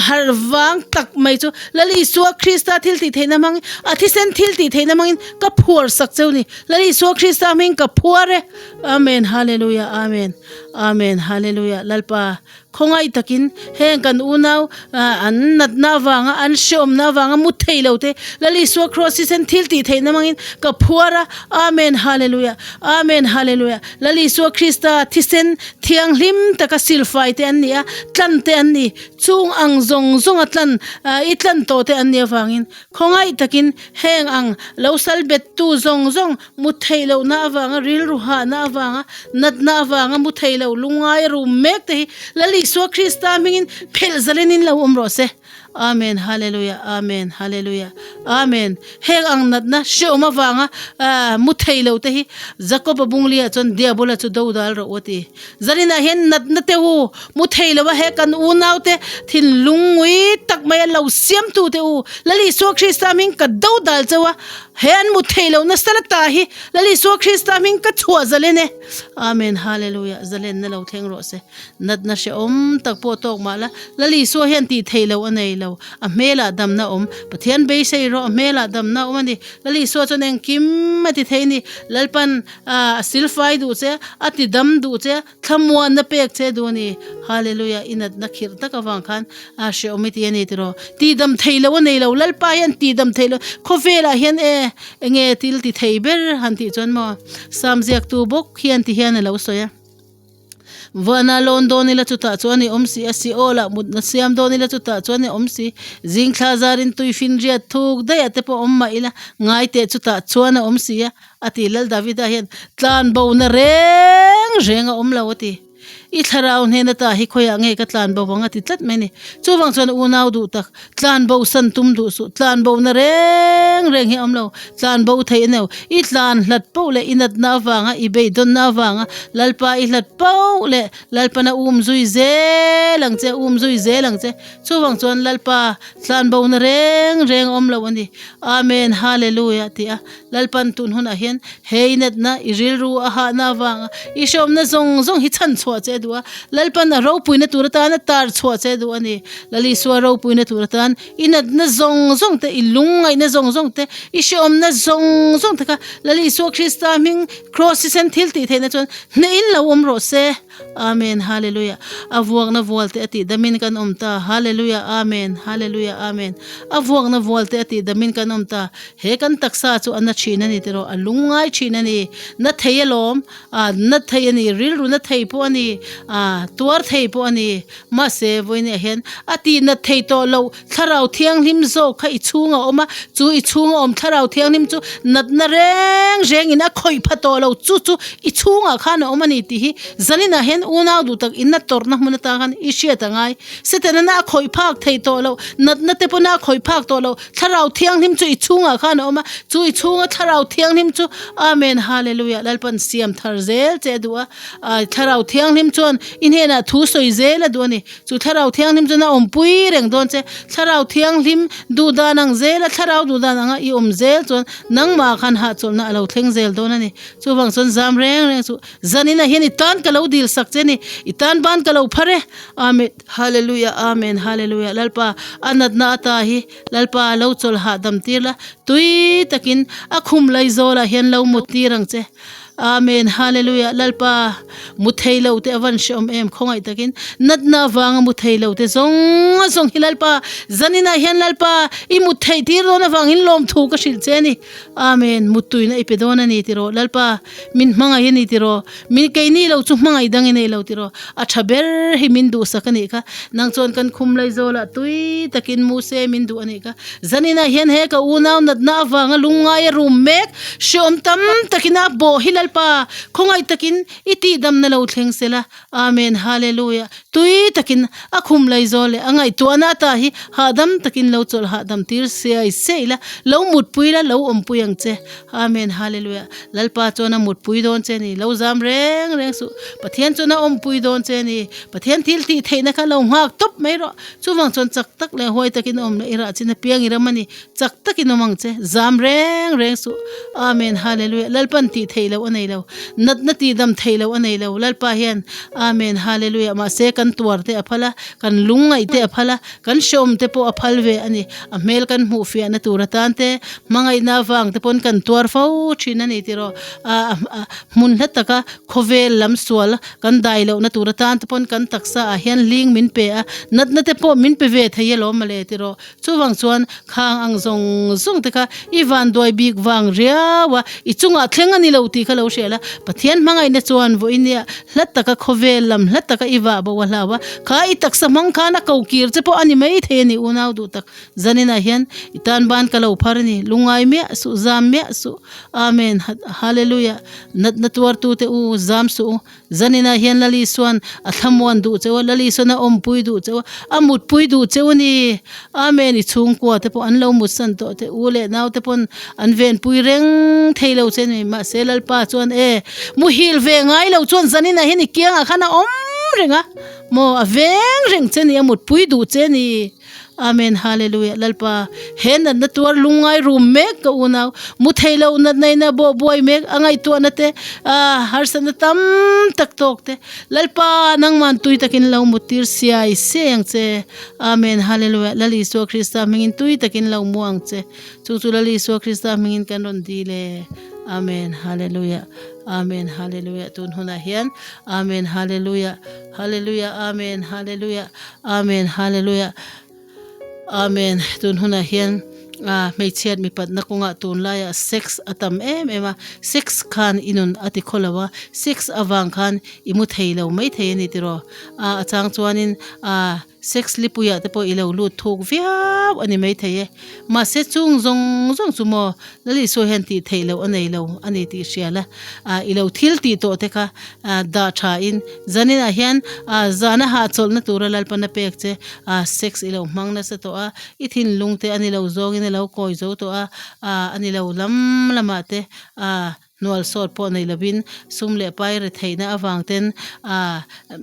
harh vang tak mai chu Lal Isua Krista thil tih theihna hmangin, a thisen thil tih theihna hmangin ka phuar sak cheu ni. Lal Isua Krista hming ka phuar e. Amen Hallelujah Amen Amen Hallelujah Lalpa. Khawngaih takin heng kan unau an natna avanga an hreawmna avanga mu thei lo te Lal Isua Kraws thisen thil tih theihna hmangin ka phuar a, Amen Hallelujah, Amen Hallelujah, Lal Isua Krista thisen thianghlim taka silfai te an ni a, tlan te an ni, chung ang zawng zawnga tlan i tlan tawh te an nih avangin khawngaih takin heng ang lo sal bettu zawng zawng Mu theih lohna avanga rilru hahna avanga natna avanga mu theih loh lungngai a rum mek te hi Lal Isua Krista hmingin phelh zalenin lo awm rawh se. Amen Hallelujah Amen Hallelujah Amen Heng ang natna hreawm avanga mu thei lo te hi Jakob-a bunglia chuan Diabola chu do dal rawh u a ti. Zaninah hian natna te u mu thei lo a he kan unau te thinlungngui tak mai a lo siamtu te u Lal Isua Krista hming ka do dal cheu a. He an mut theih loh nasa la ta hi Lal Isua Krista hming ka chhuah zalen e. Amen Hallelujah zalenna lo thleng rawh se. Natna hrehawm tak pawh tawk mah la Lal Isua hian tih theih loh a nei lo. A hmelah damna awm. Pathian beisei rawh a hmelah damna awm a ni. Lal Isua chuan engkim a ti thei a ni. Lalpan a silfai duh che a ti dam duh che Thlamuanna pek che duh a ni. Hallelujah, i natna khirh tak avang khan a hrehawm i ti a ni tiraw? Tihdam thei lo a nei lo, Lalpa hian tihdam thei lo, khawvelah hian e enge thil ti thei ber han tih chuan maw Sam ziaktu bawk hian ti hian a lo sawi a. Vana lawn dawn ila chutah chuan i awm si a, Seol ah mutna siam dawn ila chutah chuan i awm si, zingthla zarin tui finriat thuk daih ah te pawh awm mah ila ngai teh chutah chuan a awm si a. A ti, Lal Davida hian tlan bona reng reng a awm lo a ti. I thlarau hnen ata hi khawiah nge ka tlan bo ang a ti tlat mai a ni. Chuvang chuan unau duh tak, tlan bo san tum duh suh, tlan bona reng reng hi a awm lo, tlan bo theih a neu. I tlan hlat poh leh i natna avanga, i beidawnna avanga Lalpa i hlat poh leh Lalpana um zui zel ang che, um zui zel ang che. Chuvang chuan Lalpa tlan bona reng reng a awm lo a ni. Amen, Hallelujah ti a. Lalpan tun hunah hian he inatna, i rilru a hahna avanga i hreawmna zawng zawng hi chhan chhuah che a duh a. Lalpan a ropuina tur atan a tar chhuah che a duh a ni. Lal Isua ropuina tur atan i natna zawng zawng te, i lungngaihna zawng zawng te, i hreawmna zawng zawng te kha Lal Isua Krista hming Kraws thisen thil tih theihna chuan hnehin lo awm rawh se. Amen Hallelujah A vuakna vual te a tih damin kan awm ta Hallelujah Amen Hallelujah Amen A vuakna vual te a tih damin kan awm ta He kan taksa chu a na thin a ni tiraw a lungngai thin a ni na thei alawm ah na thei a ni rilru na thei pawh a ni ah tuar thei pawh a ni mahse vawiinah hian a tih nat thei tawh loh Thlarau Thianghlim zawk kha i chhung a awm a, chu i chhung a awm Thlarau Thianghlim chu natna reng rengin a khawih pha tawh lo, chu chu i chhungah khan a awm a ni tih hi zaninah hian unau duh tak inna tawrhna hmun atang khan i hriat a ngai. Setana a khawih phak thei tawh lo, natna te pawna a khawih phak tawh lo, Thlarau Thianghlim chu i chhungah khan a awm a, chu i chhunga Thlarau Thianghlim chu Amen Hallelujah Lalpan siam thar zel che a duh a, Thlarau Thianghlim chuan i hnenah thu sawi zel a duh a ni. Chu Thlarau Thianghlim chuan a awmpui reng dawn che. Thlarau Thianghlim duh dan ang zel a, Thlarau duh dan anga i awm zel chuan nangmah khan hahchawlhna a lo thleng zel dawn a ni. Chuvang chuan zam reng reng chu zaninah hian i tan ka lo dil sak che ni, i tan ban ka lo phar e. Amen Hallelujah Amen Hallelujah Lalpa a natna ata hi Lalpa lo chawlh hahdam tir la, tui takin a khum laizawlah hian lo mut tir ang che. Amen Hallelujah Lalpa mu thei lo te avan hreawm em khawngaih takin natna avanga mu thei lo te zawng zawng hi Lalpa zaninah hian Lalpa i mut theih tir dawn avangin lawmthu ka hrilh che a ni Amen muttuina i pe dawn a ni tiraw Lalpa min hmangaih a ni tiraw min keini lo chu hmangaih dang i nei lo tiraw a tha ber hi min duhsak a nih kha nang chuan kan khum laizawlah tui takin mu se min duh a nih kha Zaninah hian he ka unau natna avanga lungngai a rum mek, hreawm tam takin a bawh hi Lalpa, khawngaih takin i tihdamna lo thleng se la. Amen Hallelujah. Tui takin a khum lei zawl leh a ngaihtuahna ata hi hahdam takin lo chawlh hahdam tir siai siai la, lo mutpui la, lo awmpui ang che. Amen Hallelujah. Lalpa chuan a mutpui dawn che ni, lo zam reng reng suh. Pathian chuan a awmpui dawn che ni. Pathian thil tih theihna kha lo nghak tawp mai rawh. Chuvang chuan chak tak leh huai takin awm leh i rah chin apiang i ram a ni. Chak takin awm ang che. Zam reng reng suh. Amen Hallelujah. Lalpan tih theih loh a nei. nei lo. Natna tihdam theih loh a nei lo. Lalpa hian Amen Hallelujah mahse kan tuar te a phal a, kan lungngaih te a phal a, kan hreawm te pawh a phal ve a ni. A hmel kan hmuh fiahna tur atan te, hmangaihna avang te pawn kan tuar fo thin a ni tiraw. A hmun hla taka khawvel lam sual kan dai lohna tur atan te pawn kan taksa ah hian hling min pe a, natna te pawh min pe ve thei alawm mawle tiraw. Chuvang chuan khang ang zawng zawng te kha i vanduai bik vang riau a, i chungah thleng a ni lo tih kha lo hriat a, Pathian hmangaihna chuan vawinia hla taka khawvel lam hla taka i vah bo a hlau a, kha i taksa hmang khan a ko kir che pawh a ni mai thei a ni unau duh tak. Zaninah hian i tan ban ka lo phar a ni, lungngai miah suh, zam miah suh. Amen Hallelujah Natna tuartute u zam suh u. Zaninah hian Lali Suan a thlamuan duh cheu a, Lali Suan a awmpui duh cheu a, a mutpui duh cheu a ni. Amen I chhungkua te pawh an lo mutsan tawh te, u leh nau te pawn an venpui reng thei lo che ni. Mahse Lalpa chuan e, muhil ve ngai lo chuan zaninah hian i kiangah khan a awm reng a, maw a veng reng che ni, a mutpui duh che ni. Amen Hallelujah Lalpa he natna tuar lungngai rum mek ka unau mu thei lo natna in a bawh buai mek a ngaihtuahna te ah harsatna tam tak tawk te Lalpa nangman tui takin lo mut tir siai siai ang che Amen Hallelujah Lal Isua Krista hmingin tui takin lo mu ang che chu chu Lal Isua Krista hmingin kan rawn dil e Amen Hallelujah Amen Hallelujah tun hunah hian Amen Hallelujah Hallelujah Amen Hallelujah Amen Hallelujah Amen tun hunah hian ah hmeichhiat mipatna kawngah tunlaiah sex a tam em em a sex khan i nun a ti khaw lo a sex avang khan i mu thei lo mai thei a ni tiraw ah a chang chuanin ah sex lipuiah te pawh i lo lut thuk viau a ni mai thei e mahse chung zawng zawng chu maw Lalisua hian tih theih loh a nei lo a ni tih hria la ah i lo thil tih tawh te kha ah dah tha in zaninah hian ah zana hahchawlhna tura Lalpana pek che ah sex i lo hmang nasa tawh a i thinlung te a ni lo zawngin a lo kawi zo tawh a ah a ni lo lam lamah te ah hnual sawt pawh nei lovin sum leh pai re theihna avang ten ah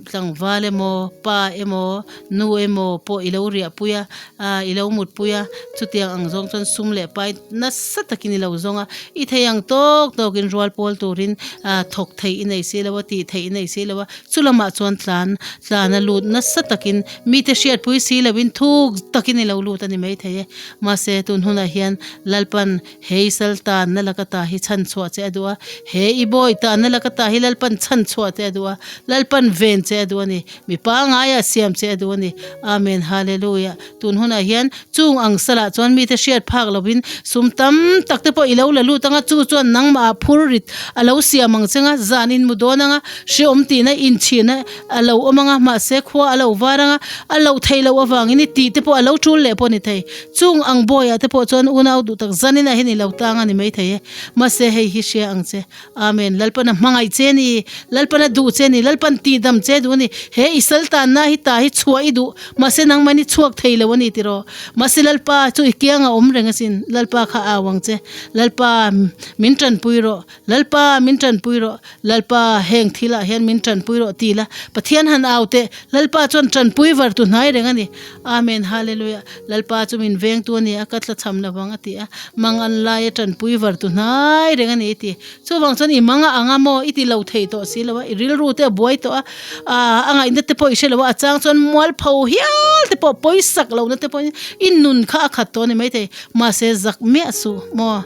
tlangval emaw pa emaw nu emaw pawh i lo riahpui a ah i lo mutpui a chutiang ang zawng chuan sum leh pai nasa takin i lo zawng a i thei ang tawk tawkin rual pawl turin ah thawk theih i nei si lo a tih theih i nei si lo a chu lamah chuan tlan tlan a lut nasa takin mite hriatpui si lovin thuk takin i lo lut a ni maithei e mahse tun hunah hian Lalpan He i sal tanna laka ta hi chhan chhuah che a duh a, he i bawi tanna laka ta hi Lalpan chhan chhuah che a duh a, Lalpan ven che a duh a ni, mi pangaia siam che a duh a ni. Amen Hallelujah. Tun hunah hian chung ang salah chuan mite hriat phak lovin sum tam tak te pawh i lo la lut anga chu chuan nangmah ah phur rit a lo siam ang che nga, zan in mu dawn anga, hreawm tihna inchhirna a lo awm anga, mahse khua a lo var anga, a loh theih loh avangin i tih te pawh a lo tul leh pawh a ni thei. Chung ang bawiah te pawh chuan unau duh tak zanin ah hian i lo tang a ni maithei e. Mahse hei hi hria ang che. Amen. Lalpan a hmangaih che ni. Lalpan a duh che ni. Lalpan tihdam che duh a ni. He i sal tanna hi ta hi chhuah i duh. Mahse nangmah in i chhuak thei lo a ni tiraw. Mahse Lalpa chu i kiang a awm reng asin. Lalpa kha au ang che. Lalpa min tanpui rawh. Lalpa min tanpui rawh. Lalpa heng thilah hian min tanpui rawh ti la, Pathian han au teh, Lalpa chuan tanpui var tu hnai reng a ni. Amen Hallelujah. Lalpa chu min vengtu a ni a, ka tla cham lo vang a ti a, mang an laia tanpui var tu hnai reng a ni i ti. Chuvang chuan i mang a ang a maw i ti lo thei tawh si lo a, i rilru te a buai tawh a, a ngaihna te pawh i hre lo a, a chang chuan mualpho hial te pawh pawisak lohna te pawhin i nun kha a khat tawh a ni maithei. Mahse zak miah suh maw.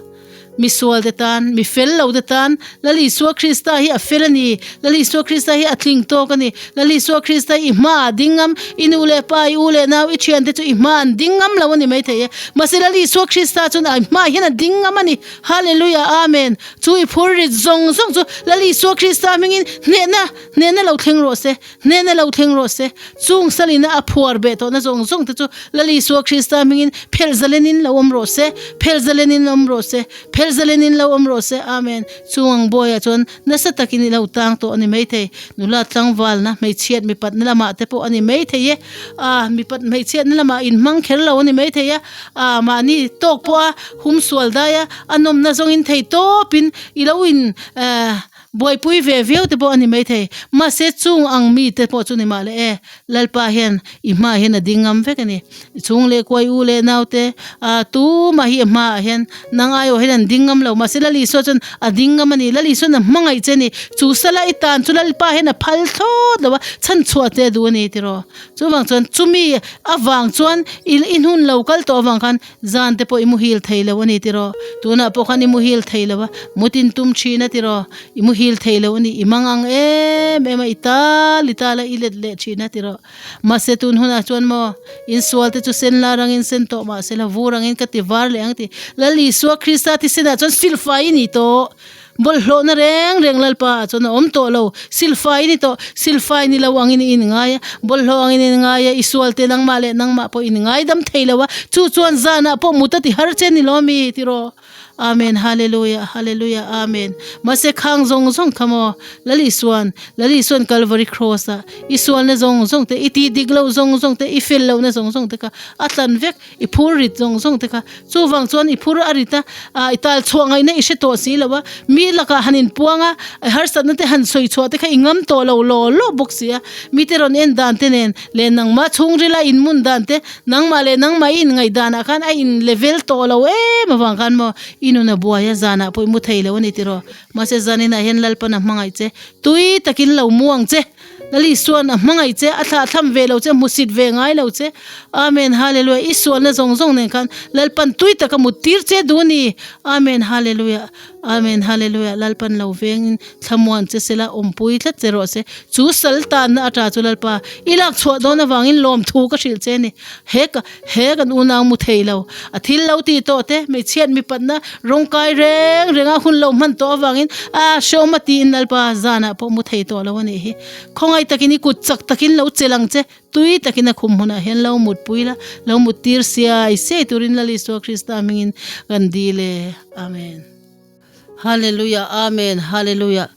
Mi sual te tan, mi fel lo te tan, Lal Isua Krista hi a fel a ni, Lal Isua Krista hi a tling tawk a ni, Lal Isua Krista i hmaah a ding ngam, i nu leh pa, i u leh nau, i thian te chu i hmaah an ding ngam lo a ni maithei e. Mahse Lal Isua Krista chuan a hmaah hian a ding ngam a ni. Hallelujah, Amen. Chu i phur rit zawng zawng chu Lal Isua Krista hmingin hnehna, hnehna lo thleng rawh se. Hnehna lo thleng rawh se. Chung salina a phuar beh tawhna zawng zawng te chu Lal Isua Krista hmingin phelh zalenin lo awm rawh se, phelh zalenin awm rawh se, phelh zalenin lo awm rawh se. Amen. Chung ang bawiah chuan nasa takin i lo tang tawh a ni maithei. Nula tlangvalna, hmeichhiat mipatna lamah te pawh a ni maithei e. Ah, mipat hmeichhiatna lamah inhmang kher lo a ni maithei a. Ah, mahni tawk pawha humsual daia a nawmna zawngin thei tawpin i lo in, eh. Buaipui ve viau te pawh a ni maithei. Mahse chung ang mi te pawh chu ni mah le e, Lalpa hian i hmaah hian a ding ngam vek a ni. I chhung leh kuai u leh nau te, ah tumah hi i hmaah hian nang aiawh hian an ding ngam lo. Mahse Lal Isua chuan a ding ngam a ni. Lal Isua'n a hmangaih che a ni. Chu sala i tan chu Lalpa hian a phal thlawt lo a, chhanchhuah te a duh a ni tiraw. Chuvang chuan chumi avang chuan i i hnun lo kal tawh avang khan Zan te pawh i muhil thei lo a ni tiraw? Tunah pawh khan i muhil thei lo a, mut in tum thin a tiraw? I muhil thei lo a ni, i mang ang em em a, i tal i tal a, i let leh thin a tiraw? Mahse tun hunah chuan maw, insual te chu sen lar angin sen tawh mahsela vur angin ka ti var leh ang ti. Lal Isua Krista thisenah chuan silfai i ni tawh. Bawlhhlawhna reng reng Lalpa ah chuan a awm tawh lo. Silfai i ni tawh. Silfai ni lo angin i inngai a, bawlhhlawh angin i inngai a, i sualte nangmah leh nangmah pawh i inngaidam thei lo a, chu chuan zanah pawh mut a ti har che ni lo mi tiraw? Amen Hallelujah Hallelujah Amen Mahse khang zawng zawng kha maw Lal Isuan Lal Isuan Calvary Cross ah i sualna zawng zawng te i tih dik loh zawng zawng te i fel lohna zawng zawng te kha a tlan vek. I phur rit zawng zawng te kha. Chuvang chuan i phur a rit a, i tal chhuah ngaihna i hre tawh si lo a, mi lakah han inpuang a, i harsatna te han sawi chhuah te kha i ngam tawh lo law law bawk si a. Mite rawn en dan te nen leh nangmah chhungrila inmun dan te, nangmah leh nangmah i inngaih danah khan a in level tawh lo em avang khan maw i nun a buai a, zanah pawh i mu thei lo a ni tiraw. Mahse zaninah hian Lalpan a hmangaih che, tui takin lo mu ang che. Lali Isua'n a hmangaih che, a thlahthlam ve lo che, hmusit ve ngai lo che. Amen Hallelujah I sualna zawng zawng nen khan Lalpan tui taka mut tir che duh a ni. Amen Hallelujah Amen Hallelujah Lalpan lo vengin thlamuan che sela awmpui tlat che rawh se. Chu sal tanna ata chu Lalpa i lak chhuah dawn avangin lawmthu ka hrilh che a ni. He ka he kan unau mu thei lo. A thil lo tih tawh te, hmeichhiat mipatna rawngkai reng renga hun lo hman tawh avangin a hreawm a tiin Lalpa zanah pawh mu thei tawh lo a nih hi. Khawngaih takin i kut chak takin lo chelh ang che, tui takin a khum hmunah hian lo mutpui la, lo mut tir siai siai turin Lal Isua Krista hmingin kan dil e. Amen. Hallelujah Amen Hallelujah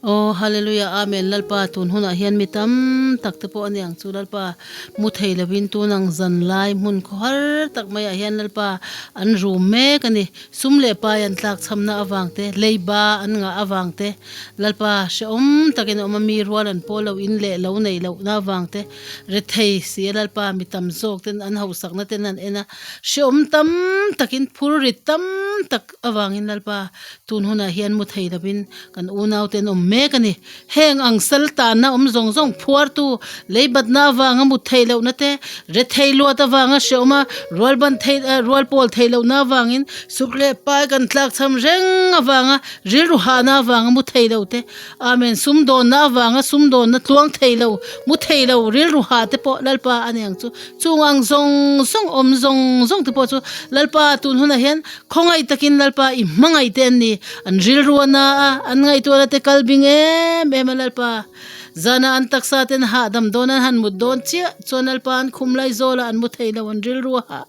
Aw Hallelujah Amen Lalpa tun hunah hian mi tam tak te pawh a niang chu Lalpa mu thei lovin tun ang zan lai hmun khawhar tak maiah hian Lalpa an rum mek a ni sum leh pai an tlak chhamna avang te leiba an ngah avang te Lalpa hrehawm takin a awm a mi rual an pawl lo in leh lo neih lohna avang te rethei si a Lalpa mi tam zawk ten an hausakna ten an en a hrehawm tam takin phur rit tam tak Avangin Lalpa, tun hunah hian mu thei lovin kan unaute an awm mek a ni. Heng ang sal tanna awm zawng zawng phuartu, leibatna avanga mut theih lohna te, rethei luat avanga hreawma rualban theih rual pawl theih lohna avangin suk leh pai kan tlakchham reng avanga rilru hahna avanga mu thei lo te, Amen, sumdawnna avanga sumdawnna tluang thei lo, mu thei lo rilru hah te pawh Lalpa a ni ang chu. Chung ang zawng zawng awm zawng zawng te pawh chu Lalpa tun hunah hian Khawngaih takin Lalpa i hmangaih te an ni. An rilru a na a, an ngaihtuahna te kal bing em em a Lalpa. Zana an taksa ten hahdam dawn an han mut dawn chiah chuan Lalpa an khum lai zawlah an mu thei lo an rilru a hah.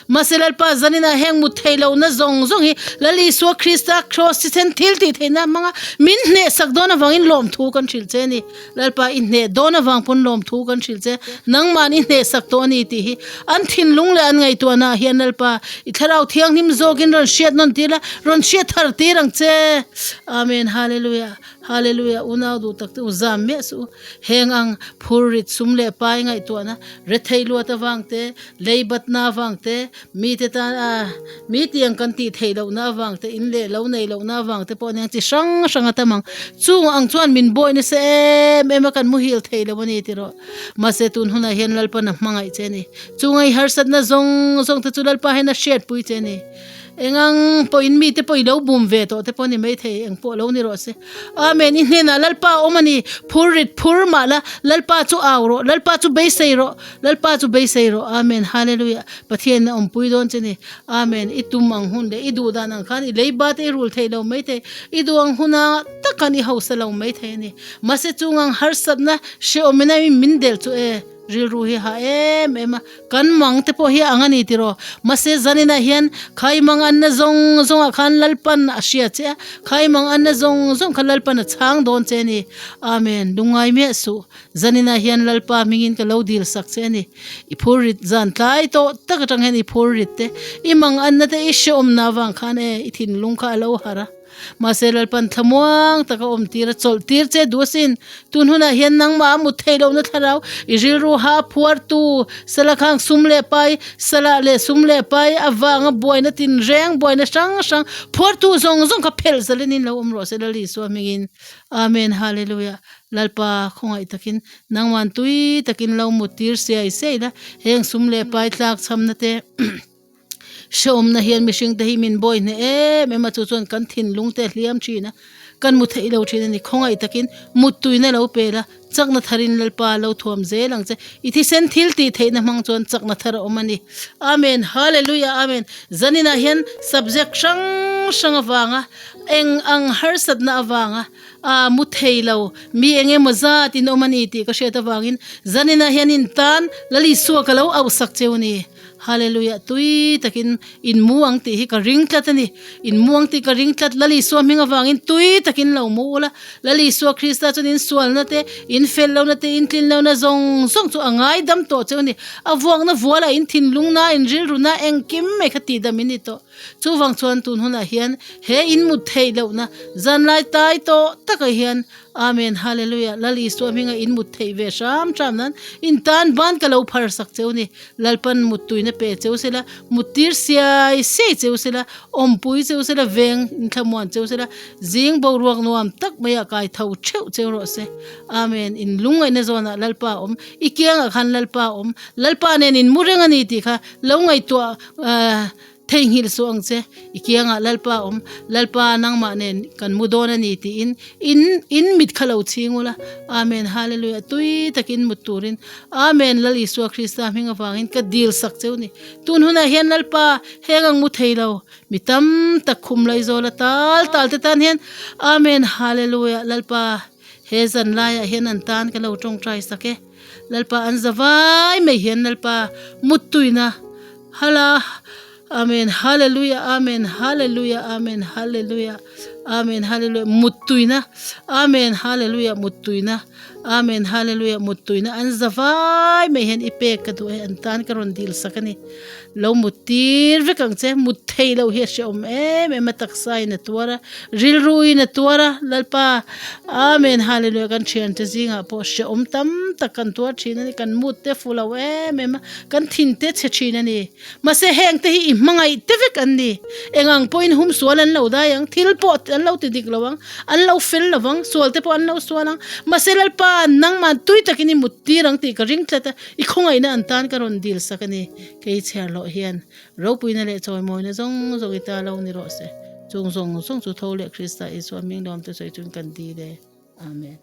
Mahse Lalpa zaninah heng mut thei lohna zawng zawng hi Lal Isua Krista Kraws thisen thil tih theihna hmanga min hnehsak dawn avangin lawmthu kan hrilh che a ni. Lalpa i hneh dawn avang pawn lawmthu kan hrilh che, nangmahni i hnehsak tawh a ni tih hi an thinlung leh an ngaihtuahnaah hian Lalpa i thlarau thianghlim zawkin rawn hriat nawn tir la, rawn hriat thar tir ang che. Amen Hallelujah Hallelujah Unau duh tak te u zam miah suh u. Heng ang phurrit sum leh pai ngaihtuahna rethei luat avang te, leibatna avang te, Mite tan a mi tiang kan tih theih lohna avang te, in leh lo nei lohna avang te pawh aniang chi hrang hrang a tam ang. Chung ang chuan min bawi nasa em em a kan muhil thei lo a ni tiraw. Mahse tun hunah hian Lalpan a hmangaih che a ni. Chunga i harsatna zawng zawng te chu Lalpa hian a hriatpui che a ni. Engang pawhin mite pawh i lo bum ve tawh te pawh a ni maithei, engpawh lo ni rawh se. Amen, i hnenah Lalpa a awm a ni, phur rit phur mah la, Lalpa chu au rawh, Lalpa chu beisei rawh, Lalpa chu beisei rawh, Amen, Hallelujah, Pathian a awmpui dawn che ni, Amen, i tum ang hun leh i duh dan ang khan i leiba te i rul thei lo maithei, i duh ang huna tak khan i hausa lo maithei a ni, mahse chung ang harsatna hrehawmina min delh chu e. Rilru hi ha em em a, kan mang te pawh hi a ang a ni tiraw? Mahse zaninah hian khai mang anna zawng zawngah khan Lalpan a hria che a, khai mang anna zawng zawng kha Lalpan a chhang dawn che a ni. Amen. Lungngai miah suh. Zaninah hian Lalpa hmingin ka lo dil sak che a ni. I phur rit zan tlai tawh tak atang hian i phur rit te, i mang anna te i hreawmna avang khan e i thinlung kha a lo harh a. Mahse Lalpan thlamuang taka awm tir a chawlh tir che duh asin. Tun hunah hian nangmah a mut theih lohna thlarau i rilru ha phuartu sala khang sum leh pai, salah leh sum leh pai avanga buaina tinreng, buaina hrang hrang phuartu zawng zawng kha phelh zalin lo awm rawh se Lal Isua hmingin. Amen Hallelujah. Lalpa khawngaih takin nangman tui takin lo mut tir siai siai la, heng sum leh pai tlak chhamna te Hrehawmna hian mihringte hi min bawi hneh em em a, chu chuan kan thinlung te a hliam thin a, kan mu theih lo thin a ni. Khawngaih takin muttuina lo pe la, chakna tharin Lalpa lo thuam zel ang che. I thisen thil tih theihna hmang chuan chakna thar a awm a ni. Amen Hallelujah Amen Zaninah hian subject hrang hrang avanga eng ang harsatna avanga a mu thei lo mi eng emaw zat in awm a ni tih ka hriat avangin zaninah hian in tan Lal Isua ka lo auhsak cheu a ni. Hallelujah tui takin in mu ang tih hi ka ring tlat a ni. In mu ang tih ka ring tlat Lal Isua hming avangin tui takin lo mu ula. Lal Isua Krista chuan in sualna te, in fel lohna te, in tlin lohna zawng zawng chu a ngaidam tawh cheu a ni. A vuakna vualah in thinlungna, in rilruna engkim mai kha tihdam in ni tawh. Chuvang chuan tun hunah hian he in mut theih lohna zanlai tai tawh takah hian Amen Hallelujah Lal Isua hminga in mut theih ve hram hram nan in tan ban ka lo phar sak cheu ni. Lalpan muttuina pe cheu sela, muttir siai siai cheu sela, awmpui cheu sela, veng in thlamuan cheu sela, zing boruak nuam tak maiah kai tho theuh cheu rawh se. Amen In lungngaihna zawnah Lalpa awm, i kiangah khan Lalpa awm, Lalpa nen in mu reng a ni tih kha lo ngaihtuah Theihnghilh suh ang che, i kiangah Lalpa awm, Lalpa nangmah nen kan mu dawn a ni tiin in in mit kha lo chhing ula. Amen Hallelujah tui takin mut turin Amen Lal Isua Krista hming avangin ka dil sak cheu ni. Tun hunah hian Lalpa heng ang mu thei lo mi tam tak khum laizawl a tal tal te tan hian Amen Hallelujah Lalpa he zan laiah hian an tan ka lo tawngtai sak e. Lalpa an za vai mai hian Lalpa muttuina Hala Amen Hallelujah Amen Hallelujah Amen Hallelujah Amen Hallelujah muttuina Amen Hallelujah muttuina Amen Hallelujah muttuina an za vai mai hian i pek ka duh e an tan ka rawn dil sak a ni lo muttir vek ang che mut thei loh hi a hrehawm em em a taksa in a tuar a rilru in a tuar a Lalpa Amen Hallelujah kan thiante zingah pawh hrehawm tam tak kan tuar thin a ni kan mut te fu lo em em a. Kan thin te chhe thin a ni. Mahse heng te hi i hmangaih te vek an ni. Eng ang pawhin hum sual an lo dai ang, thil pawh an lo ti dik lo ang, an lo fel lo vang, sual te pawh an lo sual ang. Mahse Lalpa, nangmah tui takin i mut tir ang tih ka ring tlat a, i khawngaihna an tan ka rawn dil sak a ni. Kei chhiar loh hian ropuina leh chawimawina zawng zawng i ta lo ni rawh se. Chung zawng zawng chu tho leh Krista Isua hming lawm te sawi chun kan dil e. Amen.